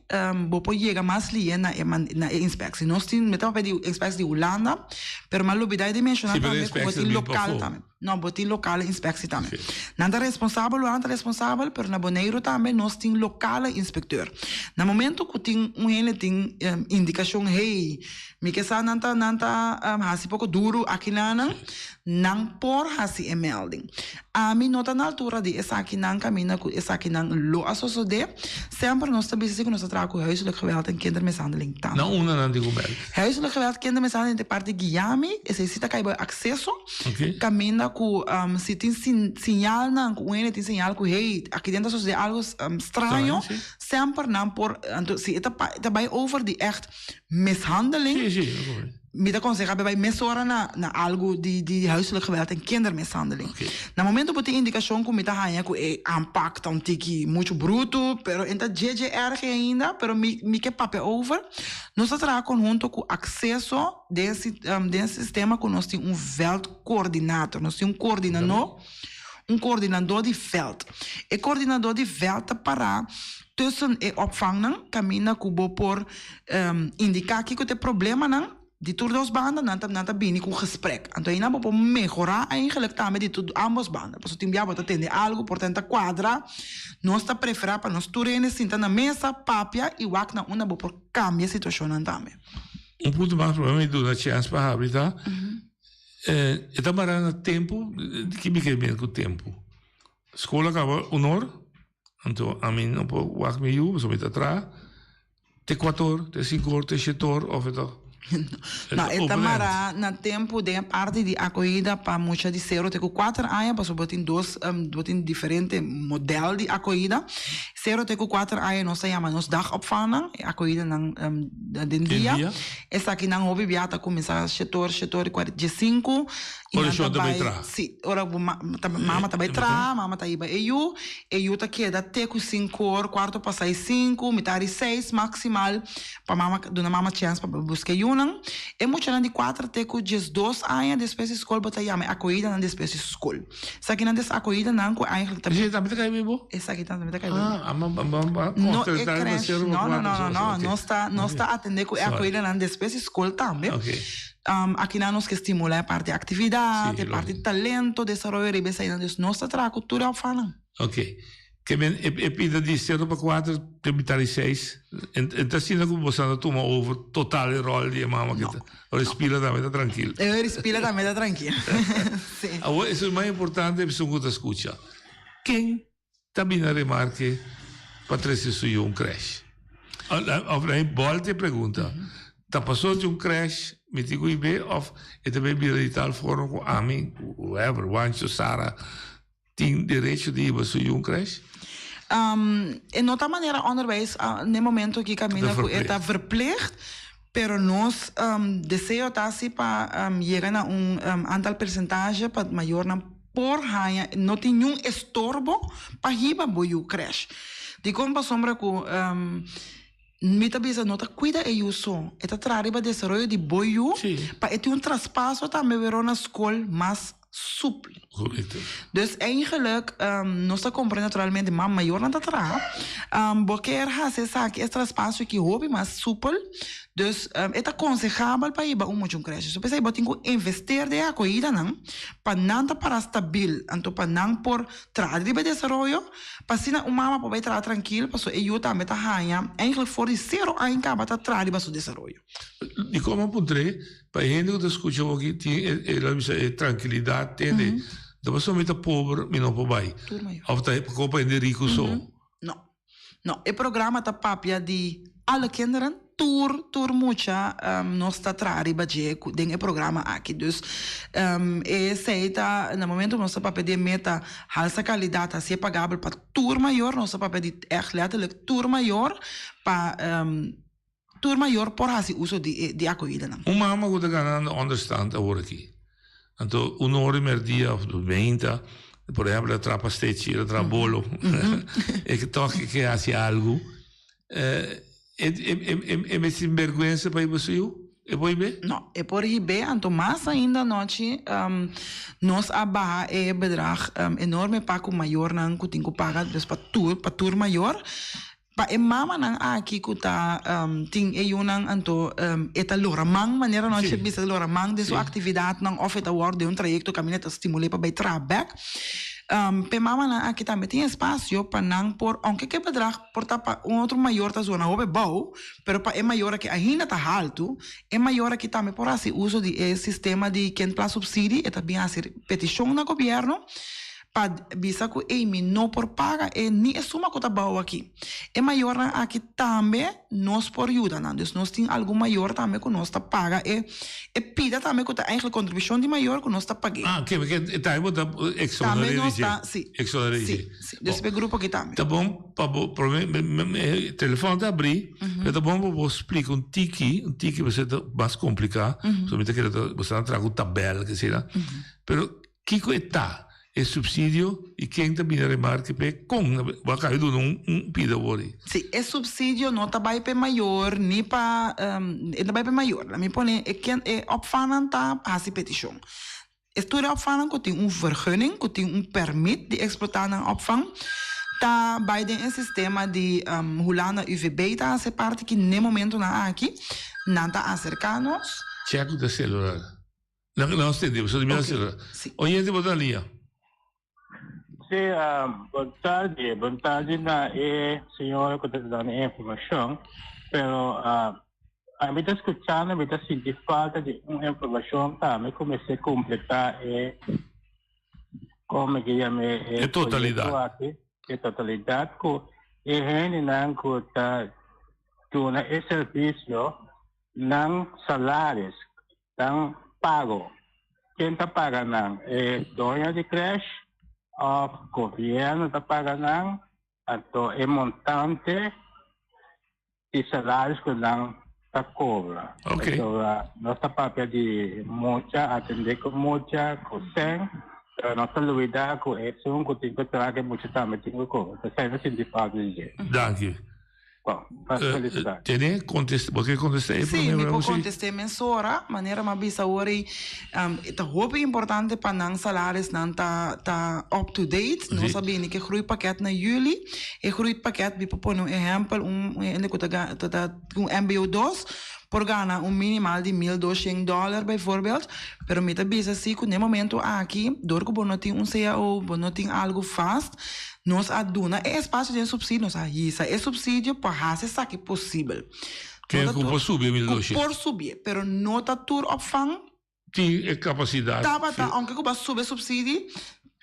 bo por yega mas lihe na e na e inspèksie. Nos tin, mi ta papia di inspèksie di Hulanda, pero mi a lubida di menshoná Sí, pero tambe ku bo inspèksie tin bin lokal pafó. tambe. No, bo tin lokale inspectie tambe. Oké. Nan ta responsabel, Hulanda ta responsabel, pero na Boneiru tambe nos tin lokale inspecteur. Na momento ku tin un hende tin indikashon, hey, mi ke sa nan ta nan ta hasi poko duru aki nanan, nan por hasi e melding. Ami no ta na altura di esakinan kaminda ku esakinan lo a sosodé. Semper nos ta bisa si ku nos ta traha ku huiselijk geweld en kindermishandeling tambe. Na unda nan tin ku meld? Huiselijk geweld, kindermishandeling ta e parti guiami, esei si ta kai bo akseso. Kaminda ku si tin siñalnan ku un hende tin señal ku hey aki den ta sosodé algu straño, semper nan por anto si e ta ta bai over di ègt mishandeling, mi ta konsehá pa e bai mesora na na algu di di huiselijk geweld en kindermishandeling. Na momento bo tin indikashon ku mi ta haña ku e aanpak ta un tiki muchu brutu pero e ta dje erge ainda pero mi mi ke papia over, nos ta traha konhunto ku akseso. Den den sistema ku nos tin un veldcoördinator, nos tin un koordinadó, un koordinadó di veld. E koordinadó di veld ta pará tussen e opvangnan kaminda ku bo por indiká kiko ta e problemanan di tur dos banda, nan ta nan ta bini ku un gesprek. Anto einan bo por mehorá eigenlijk tambe di tur ambos banda, pasobra tin bia bo ta tende algu por ta ta kuadra. Nos ta preferá pa nos tur hende sinta na mesa, papia i wak na unda bo por kambia situashonnan tambe. Un punto mas prome mi duna chèns pa habri ta, e ta mará na tempu, ki mi ke mira ku tempu? Skol a kaba un or, anto ami no por wak mi yu pasobra mi ta traha, te kuater or, te sinku or, te shete or òf e ta No, e ta mará na tempu den e parti di akohida pa mucha di sero te ku kuater aña, pasobra bo tin dos, bo tin diferente modèl di akohida. Sero te ku kuater aña nos ta yama nos dagopvangnan, e akohidanan den dia. Esakinan hopi bia ta kuminsá shetor, shetor i kuarenta diesinku. I Ora nan ta shon ta bai bai, traha. si, ora bo ma ta mama ta bai traha, mama ta hiba e yu, e yu ta keda te ku sinkor, kuarto pasá e sinku, mitar di seis maksimal, pa mama duna mama chèns pa bai buska e yu. yunan. E muchanan di kuater te ku 12 aña despues di skol bo ta yama e akohidanan despues di skol. Esakinan ta es akohidanan ku eigenlijk ta. Esei tambe ta kai bibo? Esaki tambe ta kai bibo. Ah, ama ama No e crèche, no no no no no, nos ta nos ta atende ku e akohidanan despues di skol tambe. Akinan nos ke stimula e parti aktividat, e parti talento, desaroyo riba eseinan, dus nos ta traha ku tur e opvangnan. Ok. Ke men e pida di sero pa kuater te mitar di seis, e ta asina ku boso a tuma over total e ròl di e mama ke ta respira tambe ta trankil. E respira tambe ta trankil, si. Awor esun mas importante esun ku ta skucha. Ken ta bini a remarke pa trese su yu un crèsh? Òf nan e bòlta e pregunta, ta paso di un crèsh mi tin ku hib'é òf e ta bai bira di tal forma ku ami, whoever, Wancho, Sara, Tin derecho di hiba su yu un crèsh? E no ta manera onderwijs n'e momento aki caminda cu e ta verplicht, pero nos deseo ta si pa yega na un aantal percentage pa mayornan por haña, no tin niun estorbo pa hiba bo yu crèsh. Dicon? Pasobra cu mi ta bisa no ta cuida e yu so, e ta traha riba desaroyo di bo yu pa e tin un traspaso tambe wero na scol mas supel. Correcto. Dus eigenlijk nos ta comprende naturalmente ma mayornan ta traha. Bo kier haci esaki, e traspaso aki hopi mas supel. Dus e ta consehabel pa hiba un mucha un crèche. So p'esei bo tin cu investeer den e acohidanan pa nan ta para stabil, anto pa nan por traha riba e desaroyo, pa asina un mama por bay traha trankil pasobra e yu tambe ta haña eigenlijk for di sero aña caba ta traha riba su desaroyo. Dikon a puntr'é? Pa e hende ku ta skucha bo aki tin e e lo bisa e trankilidat tende. Ta pasobra mi ta pober mi no por bai. Òf ta kopa hende riku so. No. No, e programa ta papia di alle kinderen, tur tur mucha nos ta traha riba dje ku den e programa aki. Dus esei ta na momento ku nos ta papia di e meta halsa kalidat hasié pagabel pa tur mayor, nos ta papia di ègt lèterlik tur mayor pa Tur mayor por hasi uso di e di akohidanan. Un mama ku ta ganando onderstand awor aki. Anto un ora i merdia of meinta, por ehempel a traha pastechi, a traha bolo, e ke tòg e ke hasi algu, e e e sin bergwensa pa hiba su yu? E por hib'é? No, e por hib'é, anto mas ainda anochi nos a baha e bedrag enorme pa ku mayornan ku tin ku paga, dus pa tur pa tur mayor. Pa e mamanan aki ku ta tin e yunan anto e ta lora man, manera nos a bisa lora man den su aktividatnan òf e ta wòrdu den un trayekto kaminda e ta stimul'é pa bai traha bèk. Pa e mamanan aki tambe tin espasio pa nan por, ounke ku e bedrag por ta pa un otro mayor ta zona hopi bou, pero pa e mayor aki ainda ta haltu, e mayor aki tambe por hasi uso di e sistema di kindplaassubsidie, e ta bin hasi petishon na gobièrnu. Pa bisa ku ey mi no por paga e ni e suma ku ta bou aki. E mayornan aki tambe nos por yuda nan. Dus nos tin algun mayor tambe ku nos ta paga e e pida tambe ku ta eigenlijk kontribushon di mayor ku nos ta pag'é. Ah, ke ke tambe bo ta Tambe exoneré nos dje. ta, si. Exoneré Si, dje. si. Dus Bon. e grupo aki tambe. Ta bon pa bo prome me me me telefòn ta abrí, pero ta bon pa bo splika un tiki, un tiki pasobra ta mas kompliká, pasobra mi ta kere ta bo sta traha ku tabèl ke asina. Pero Kiko e ta, e subsidio y ken ta bini remarke p'e? Con bo a caba di duna un pida awor ei? Si, e subsidio no ta bay p'e mayor ni pa, e ta bay p'e mayor. Laat mi pone e ken e opvangnan ta haci peticion. E tur e opvangnan cu tin un vergunning, cu tin un permit di explota nan opvang, ta bay den e sistema di Hulanda UVB ta haci parti ki n'e momentonan aki nan ta acerca nos. Check cu ta celular. No, no stendi, so di mi okay. Si. Oyente bo ta lia. Sí, bon tarde. Bon tarde na e señora que ta dando información. Pero a mí ta escuchando, mi ta sinti falta de un información también como se completa e como que llame e totalidad. Aki, e totalidad ku e hendenan ku ta duna e servicio nan salaris Nan pago. Ken ta paga nan? E doño di crèsh of gobierno ta paga nan? Anto e montante di salaris ku nan ta kobra. Okay. Pasobra nos ta papia di mucha, atendé ku mucha, ku sèn, pero nos ta lubidá ku esun ku tin ku traha ku e mucha tambe tin ku kobra. P'esei mi sinti falta di dje. Danki. Bon, mas felicidad. Tene, contest, bo ke contesta e Sí, prome mi por Rosie? contest'é mesora, manera m'a bisa awor ei, e ta hopi importante pa nan salarisnan ta ta up to date. Nos Sí. a bini ku e groeipakket na juli. E groeipakket, mi por pone un ehèmpel, un un hende ku ta ga ta ta un mbo dos por gana un minimal di mil doshen dòler bijvoorbeeld, pero mi ta bisa si ku n'e momento aki, dor ku bo no tin un cao, bo no tin algu vast, Nos a duna e espasio den subsidio, nos a hisa e subsidio pa hasi esaki posibel. Ken ku por subi e mil Ku doshen? por subi, pero no ta tur opvang. Tin e kapasidat. Tabata, aunke ku bo a subi e subsidi,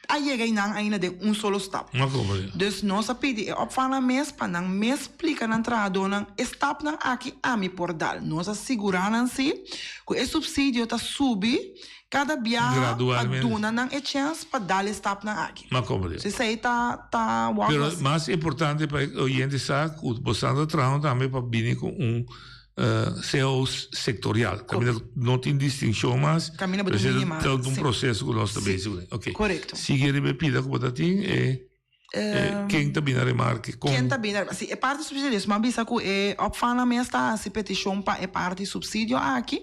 a yega einan ainda den un solo stap. No komprende. Dus nos a pidi e opvangnan mes pa nan mes splika nan trahadónan e stapnan aki ami por dal. Nos a sigurá nan si ku e subsidio ta subi Kada biaha pa duna nan e chèns pa dal e stapnan aki. Ma komprende. So esei ta ta wòrdu Pero hasi. mas importante pa e oyente sa ku boso ta trahando tambe pa bini ku un cao sektorial. Kaminda no tin distinshon mas. Kaminda bo ta minimal. Ta un proseso ku nos ta bezig kuné. Oke. Korekto. Sigui riba e pida ku bo ta tin e Ken ta bini na remarke? Kon? Ken ta bini na remarke? Si e parti subsidio, dus mi a bisa ku e opvangnan mes ta hasi petishon pa e parti subsidio aki.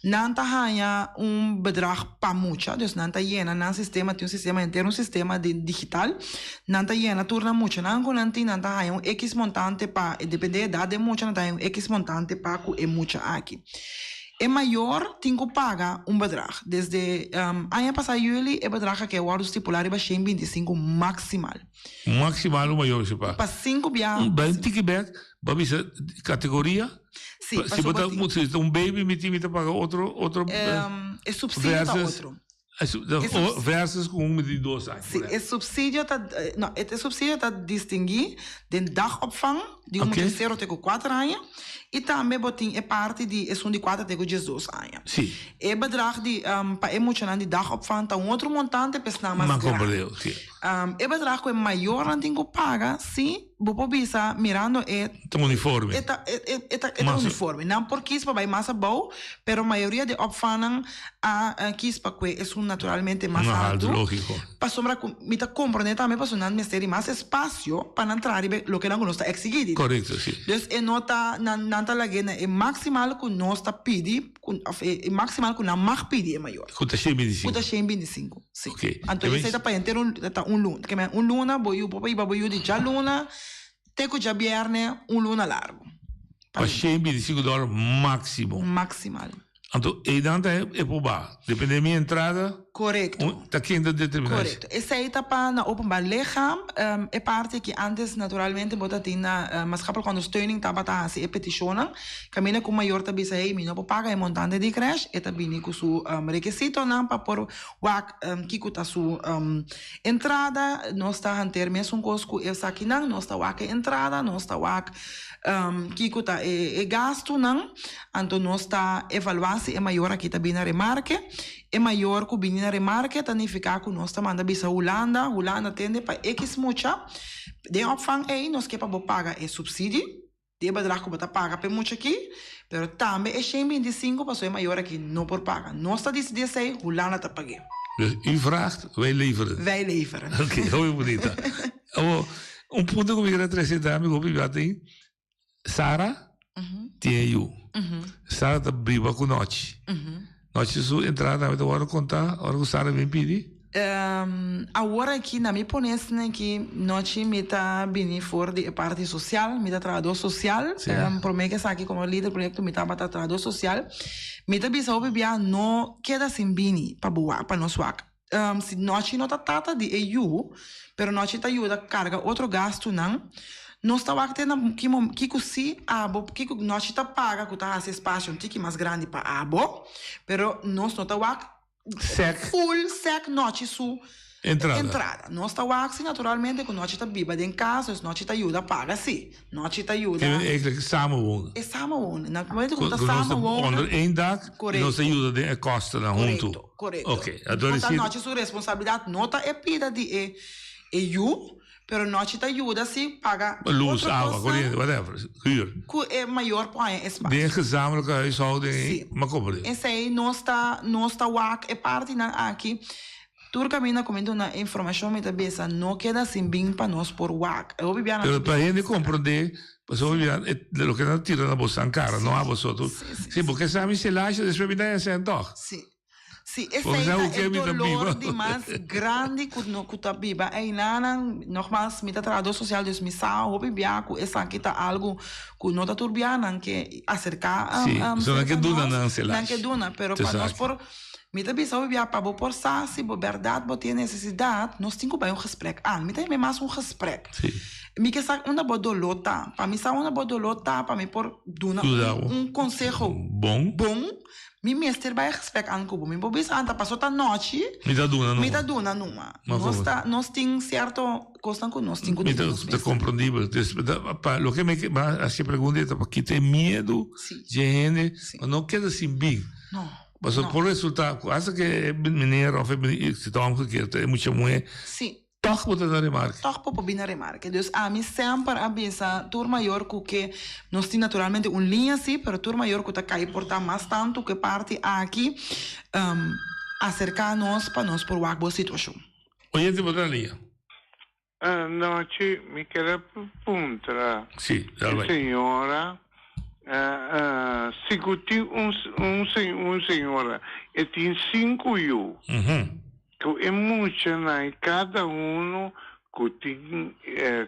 Nan ta haña un bedrag pa mucha, dus nan ta yena nan sistema, tin un sistema henter un sistema di digital. Nan ta yena tur nan muchanan ku nan tin, nan ta haña un ekis montante pa, depende edat di e mucha, nan ta haña un ekis montante pa ku e mucha aki. E mayor tin ku paga un bedrag. Desde aña pasá juli e bedrag aki a wòrdu stipulá riba shen 25 maksimal. Maksimal un mayor si paga. Pa sinku biaha. Un bai un tiki bèk, bo a bisa kategoria? Si, Si bo ta si ta un baby mi tin mi ta paga otro otro. E supsidio ta otro. Versus ku un di dos aña. Si, e supsidio ta, no, e supsidio ta distinguí den dagopvang di un mucha sero te ku kuater aña i tambe bo tin e parti di esun di kuater te ku diesdos aña. Si. E bedrag di pa e muchanan di dagopvang ta un otro montante pa esnan mas Mas grandi. komprendé, si. E bedrag ku e mayornan tin ku paga, si, bo por bisa mirando e. Ta uniforme. E ta, e, e, ta, e ta uniforme. Nan por kis pa bai mas abou, pero mayoria di opvangnan a kis pa kue esun naturalmente mas altu. Lógiko. Pasobra ku mi ta komprondé tambe pasobra nan mester di mas espasio pa nan traha riba loke nan ku nos ta eksigí di nan. Korekto, si. Dus e no ta, nan, nan ta lag'é na e maksimal ku nos ta pidi, ku, òf e maksimal ku nan mag pidi e mayor. Ku ta shen binti sinku. Ku ta shen binti sinku, si. Oké. Anto esei ta pa henter un, ta un luna. Ke men un luna bo yu, bo por hiba bo yu di djaluna te ku djabièrnè un luna largu. Pa shen binti sinku dòler máksimo. Maksimal. Anto einan ta e por baha. Depende di mi entrada. Korekto. Ta ken ta determiná esei? Korekto. Esei ta pa na openbaar lichaam. E parti aki antes naturalmente bo ta tin na maatschappelijke ondersteuning tabata hasi e petishonnan. Kaminda ku mayor ta bisa hey mi no por paga e montante di crèche e ta bini ku su rekisitonan pa por wak kiko ta su entrada. Nos ta hanteer mesun kos ku esakinan. Nos ta wak e entrada, nos ta wak kiko ta e gastunan. Anto nos ta evaluá si e mayor aki ta bini na remarke. E mayor ku bini na remarke ta nifiká ku nos ta manda bisa Hulanda, Hulanda tende pa ekis mucha den opvang ei nos ke pa bo paga e supsidi di e bedrag ku bo ta paga pa e mucha aki, pero tambe e shen 25 pasobra e mayor aki no por paga. Nos ta disidí esei, Hulanda ta pag'é. Dus u vraagt, wij leveren. Wij leveren. Oké, hopi bunita. Awor, un punto ku mi kere trese ta, mi hopi bia tin, Sara tin e yu. Sara ta biba ku Nochi. Nochi su entrada tambe ta wòrdu kontá ora ku Sara bin pidi? Awor aki na mi pone esnan aki Nochi mi ta bini for di e parti sosial, mi ta trahadó sosial. Promé ku esaki komo lider proyekto mi tabata trahadó sosial. Mi ta bisa hopi bia no keda sin bini pa bo wak, pa nos wak. Si Nochi no ta tata di e yu, pero Nochi ta yuda karga otro gastunan, nos ta wak te na ki mom kiko si abo, kiko Nochi ta paga ku ta hasi espasio un tiki mas grandi pa abo, pero nos no ta wak Sèk. full sèk Nochi su Entrada. entrada. Nos ta wak si naturalmente ku Nochi ta biba den kas, dus Nochi ta yuda paga si. Nochi ta yuda. Kende eigenlijk samenwonen. E samenwonen. Na momento ku bo ta Ku nos ta samenwonen. onder één dak i nos ta yuda den e kostennan huntu. Korekto, korekto. Oké, ador Por ta si. Nochi su responsabilidat no ta e pida di e e yu, pero Nochi ta yuda si paga Luz, otro awa, kosnan koriente, whatever, huur. ku e mayor por haña espasio. Den e gezamenlijke huishouding Si. ma komprende. Esei nos ta nos ta wak e partinan aki. Tur kaminda ku mi duna informashon mi ta bisa no keda sin bin pa nos por wak. E hopi biaha nan Pero pa hende komprende. Pasobra mira, e loke nan ta tira na boso kara, no a boso. Sí, porque sa mi selashi, despues mi ta haña sèn tòg. Sí. Sí, esei ta e dolor di mas grandi ku no ku ta biba einanan. Nogmaals, mi ta trahadó sosial, dus mi sa hopi bia ku esaki ta algu ku no ta tur bia nan ke aserká Sí, so nan ke serka duna nos, nan nan selashi. ke duna. Pero pa nos Exacto. por, mi ta bisa hopi bia pa bo por sa si bo bèrdat bo tin e nesesidat, nos tin ku bai un gesprek an. Mi ta yama e mas un gesprek. Sí. Mi ke sa unda bo doló ta. Pa mi sa unda bo doló ta, pa mi por duna Yuda bo. un konseho Bon. bon. Mi mester bai e gesprek an ku bo. Mi por bisa anta paso ta nochi. Mi ta duna numa. Mi ta duna numa. Ma Nos como? ta, nos tin sierto kosnan ku nos tin ku Mi duna ta, nos ta mes. komprendibel. Dus, ta, pa loke mi ke a hasi e pregunta ta pa kita e miedu dje hende pa no keda sin bin. No. Pasobra No. por resulta ku asta ke e meneer of e si ta omgekeerd e mucha muhe. Si. Tòg bo ta na remarke. Tòg bo por bin na remarke. Dus ami semper a bisa tur mayor ku ke nos tin naturalmente un liña si, pero tur mayor ku ta kai por ta mas tantu ku e parti aki, aserká nos pa nos por wak bo situashon. Oyente bo ta na liña. Anochi mi ker a puntra Sí, dal e bai. señora si ku tin un un señora e tin sinku yu. Ku e muchanan i kada unu ku tin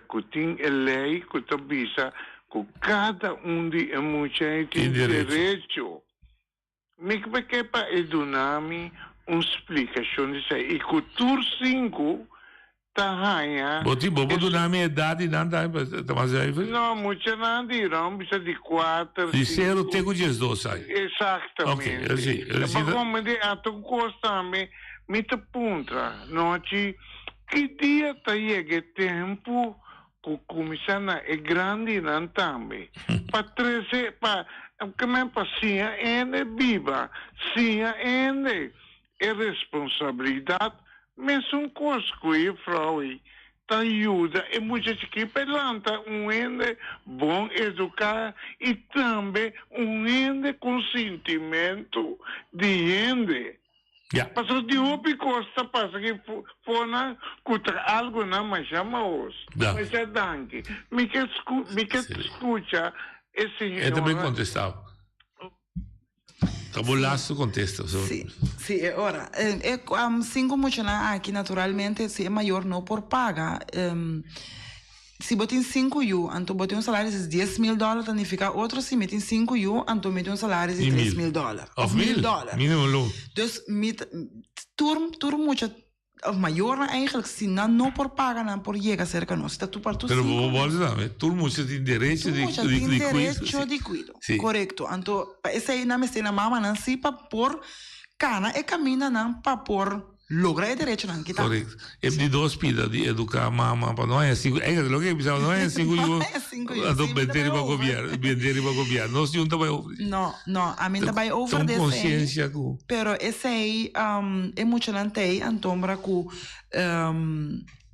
ku tin e lei ku ta bisa ku kada un di e muchanan ei tin derecho. Mi ke pa e duna mi un splikashon di esei i ku tur sinku ta haña. Bo tin bo por duna mi edat di nan tambe pa ta mas zuiver? No, muchanan di rond bisa di kuater, Di sero sinku. te ku diesdos aña. Exactamente. Ok, si, si. Pa como di ato kos tambe mi ta puntra nochi ki dia ta yega e tempu ku kuminsá na e grandinan tambe pa trese pa pa siña hende biba, siña hende E responsabilidat mesun kos ku e frou ei ta yuda e mucha chikí pa e lanta un hende bon eduká i tambe un hende ku un sintimentu di hende. Pasobra tin hopi kos ta pasa aki fonan ku ta algunan masha maos. Masha danki. Mi ke mi ke skucha e E ta bin señora. kontestá. Ta bo laatste contesta. So. Sí, sí, e ora. E cinco muchanan aki naturalmente si e mayor no por paga, si bo tin cinco yu anto bo tin un salario di 10.000 dollar ta nifica otro si mi tin cinco yu anto mi tin un salario di 3.000 dollar of 1.000 dollar. Minimum loon. Dus mi ta, tur tur mucha Of mayornan eigenlijk si nan no por paga nan por yega cerca nos. Ta tu par tu Pero cinco bo bolsa tambe, tur mucha tin derecho Tur di mucha di tin di cuido. derecho di cuido. Sí. Correcto. Anto pa esey nan mester na mamanan si pa por cana e camindanan pa por logra e derechonan kita. Correcto. E di dos pida di educa mama pa no haya cinco, eigenlijk loke bisa no haya cinco No yu. haya cinco yu, Anto sí, mi ta bende bai riba over. gobierno, bende riba gobierno. Nos yun ta bai over. No, no, ami ta bai over Ta un de esey. conciencia cu. Pero esey e muchanan t'ey antombra cu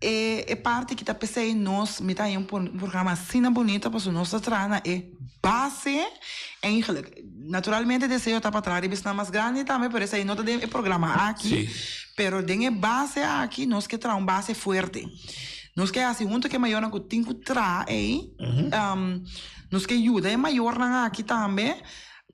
e e parti ki ta p'esey nos mi ta haña un programa asina bunita pasobra nos ta traha na e base eigenlijk. Naturalmente deseo ta pa traha riba esnan mas grandi tambe pero esey no ta den e programa aki. Pero den e base aki nos ke traha un base fuerte. Nos ke hasi hunto ku e mayornan ku tin ku traha ey, nos ke yuda e mayornan aki tambe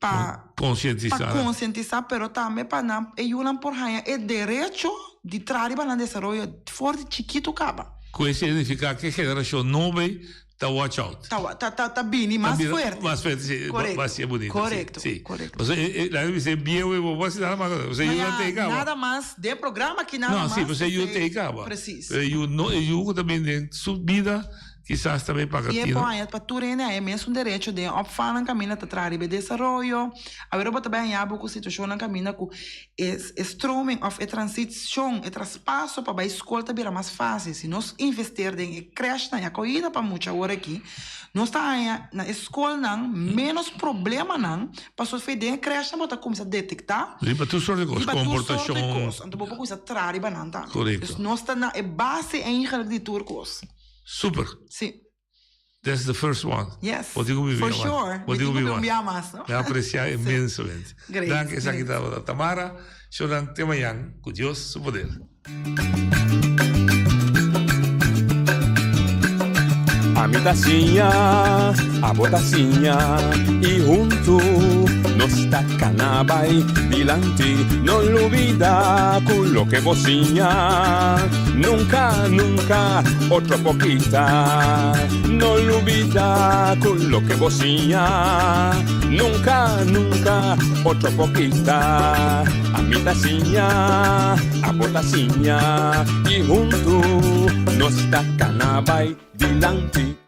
pa Konsientisá. pa konsientisá pero tambe pa nan e yunan por haña e derecho di traha riba nan desaroyo for di chikitu kaba. Ku e signifiká ku e generashon nobo ei ta watch out. Ta ta ta ta bini mas fuerte. Mas fuerte, si. Korekto. Mas si bunito. Korekto, Si. korekto. Pasobra e e laga mi bisa e bieu ei bo por hasi nada mas. Pasobra e yu nan ta ei kaba. Nada mas den programa aki nada No, mas. si, pasobra e yu ta ei kaba. Precies. Pero e yu no e yu ku ta bini den su bida Kisas ta bay paga I e tino. por haña pa tur hende haña e mesun derecho den opvangnan kaminda ta traha riba e desaroyo. Awor bo ta bay haña bo ku situashonnan kaminda ku e e stroming òf e transishon, e traspaso pa bay skol ta bira mas fásil. Si nos investeer den e krèshnan i akohida pa mucha awor aki, nos ta haña na e skolnan ménos problemanan pasobra fe den e krèshnan bo ta kuminsá detektá Riba tur soort di kos, riba tur soort di komportashon. kos. Anto bo por kuminsá traha riba nan tambe. Korekto. Dus nos ta na e base eigenlijk di tur kos. Super. Sí. That's the first one. Yes. Bo tin ku bibi For mas. sure. Bo Mi tin tin ku ku bibi bibi mas. Mi a aprecia inmensamente. Great. Dank esaki Great. tabata Tamara. Shonan te mañan ku Dios su poder. Ami ta siña, abo ta siña i huntu nos ta kana bai dilanti. No lubida ku loke bo siña nunka, nunka otro por kita. No lubida ku loke bo siña nunka, nunka otro por kita. Ami ta siña, abo ta siña i huntu nos ta kana bai dilanti.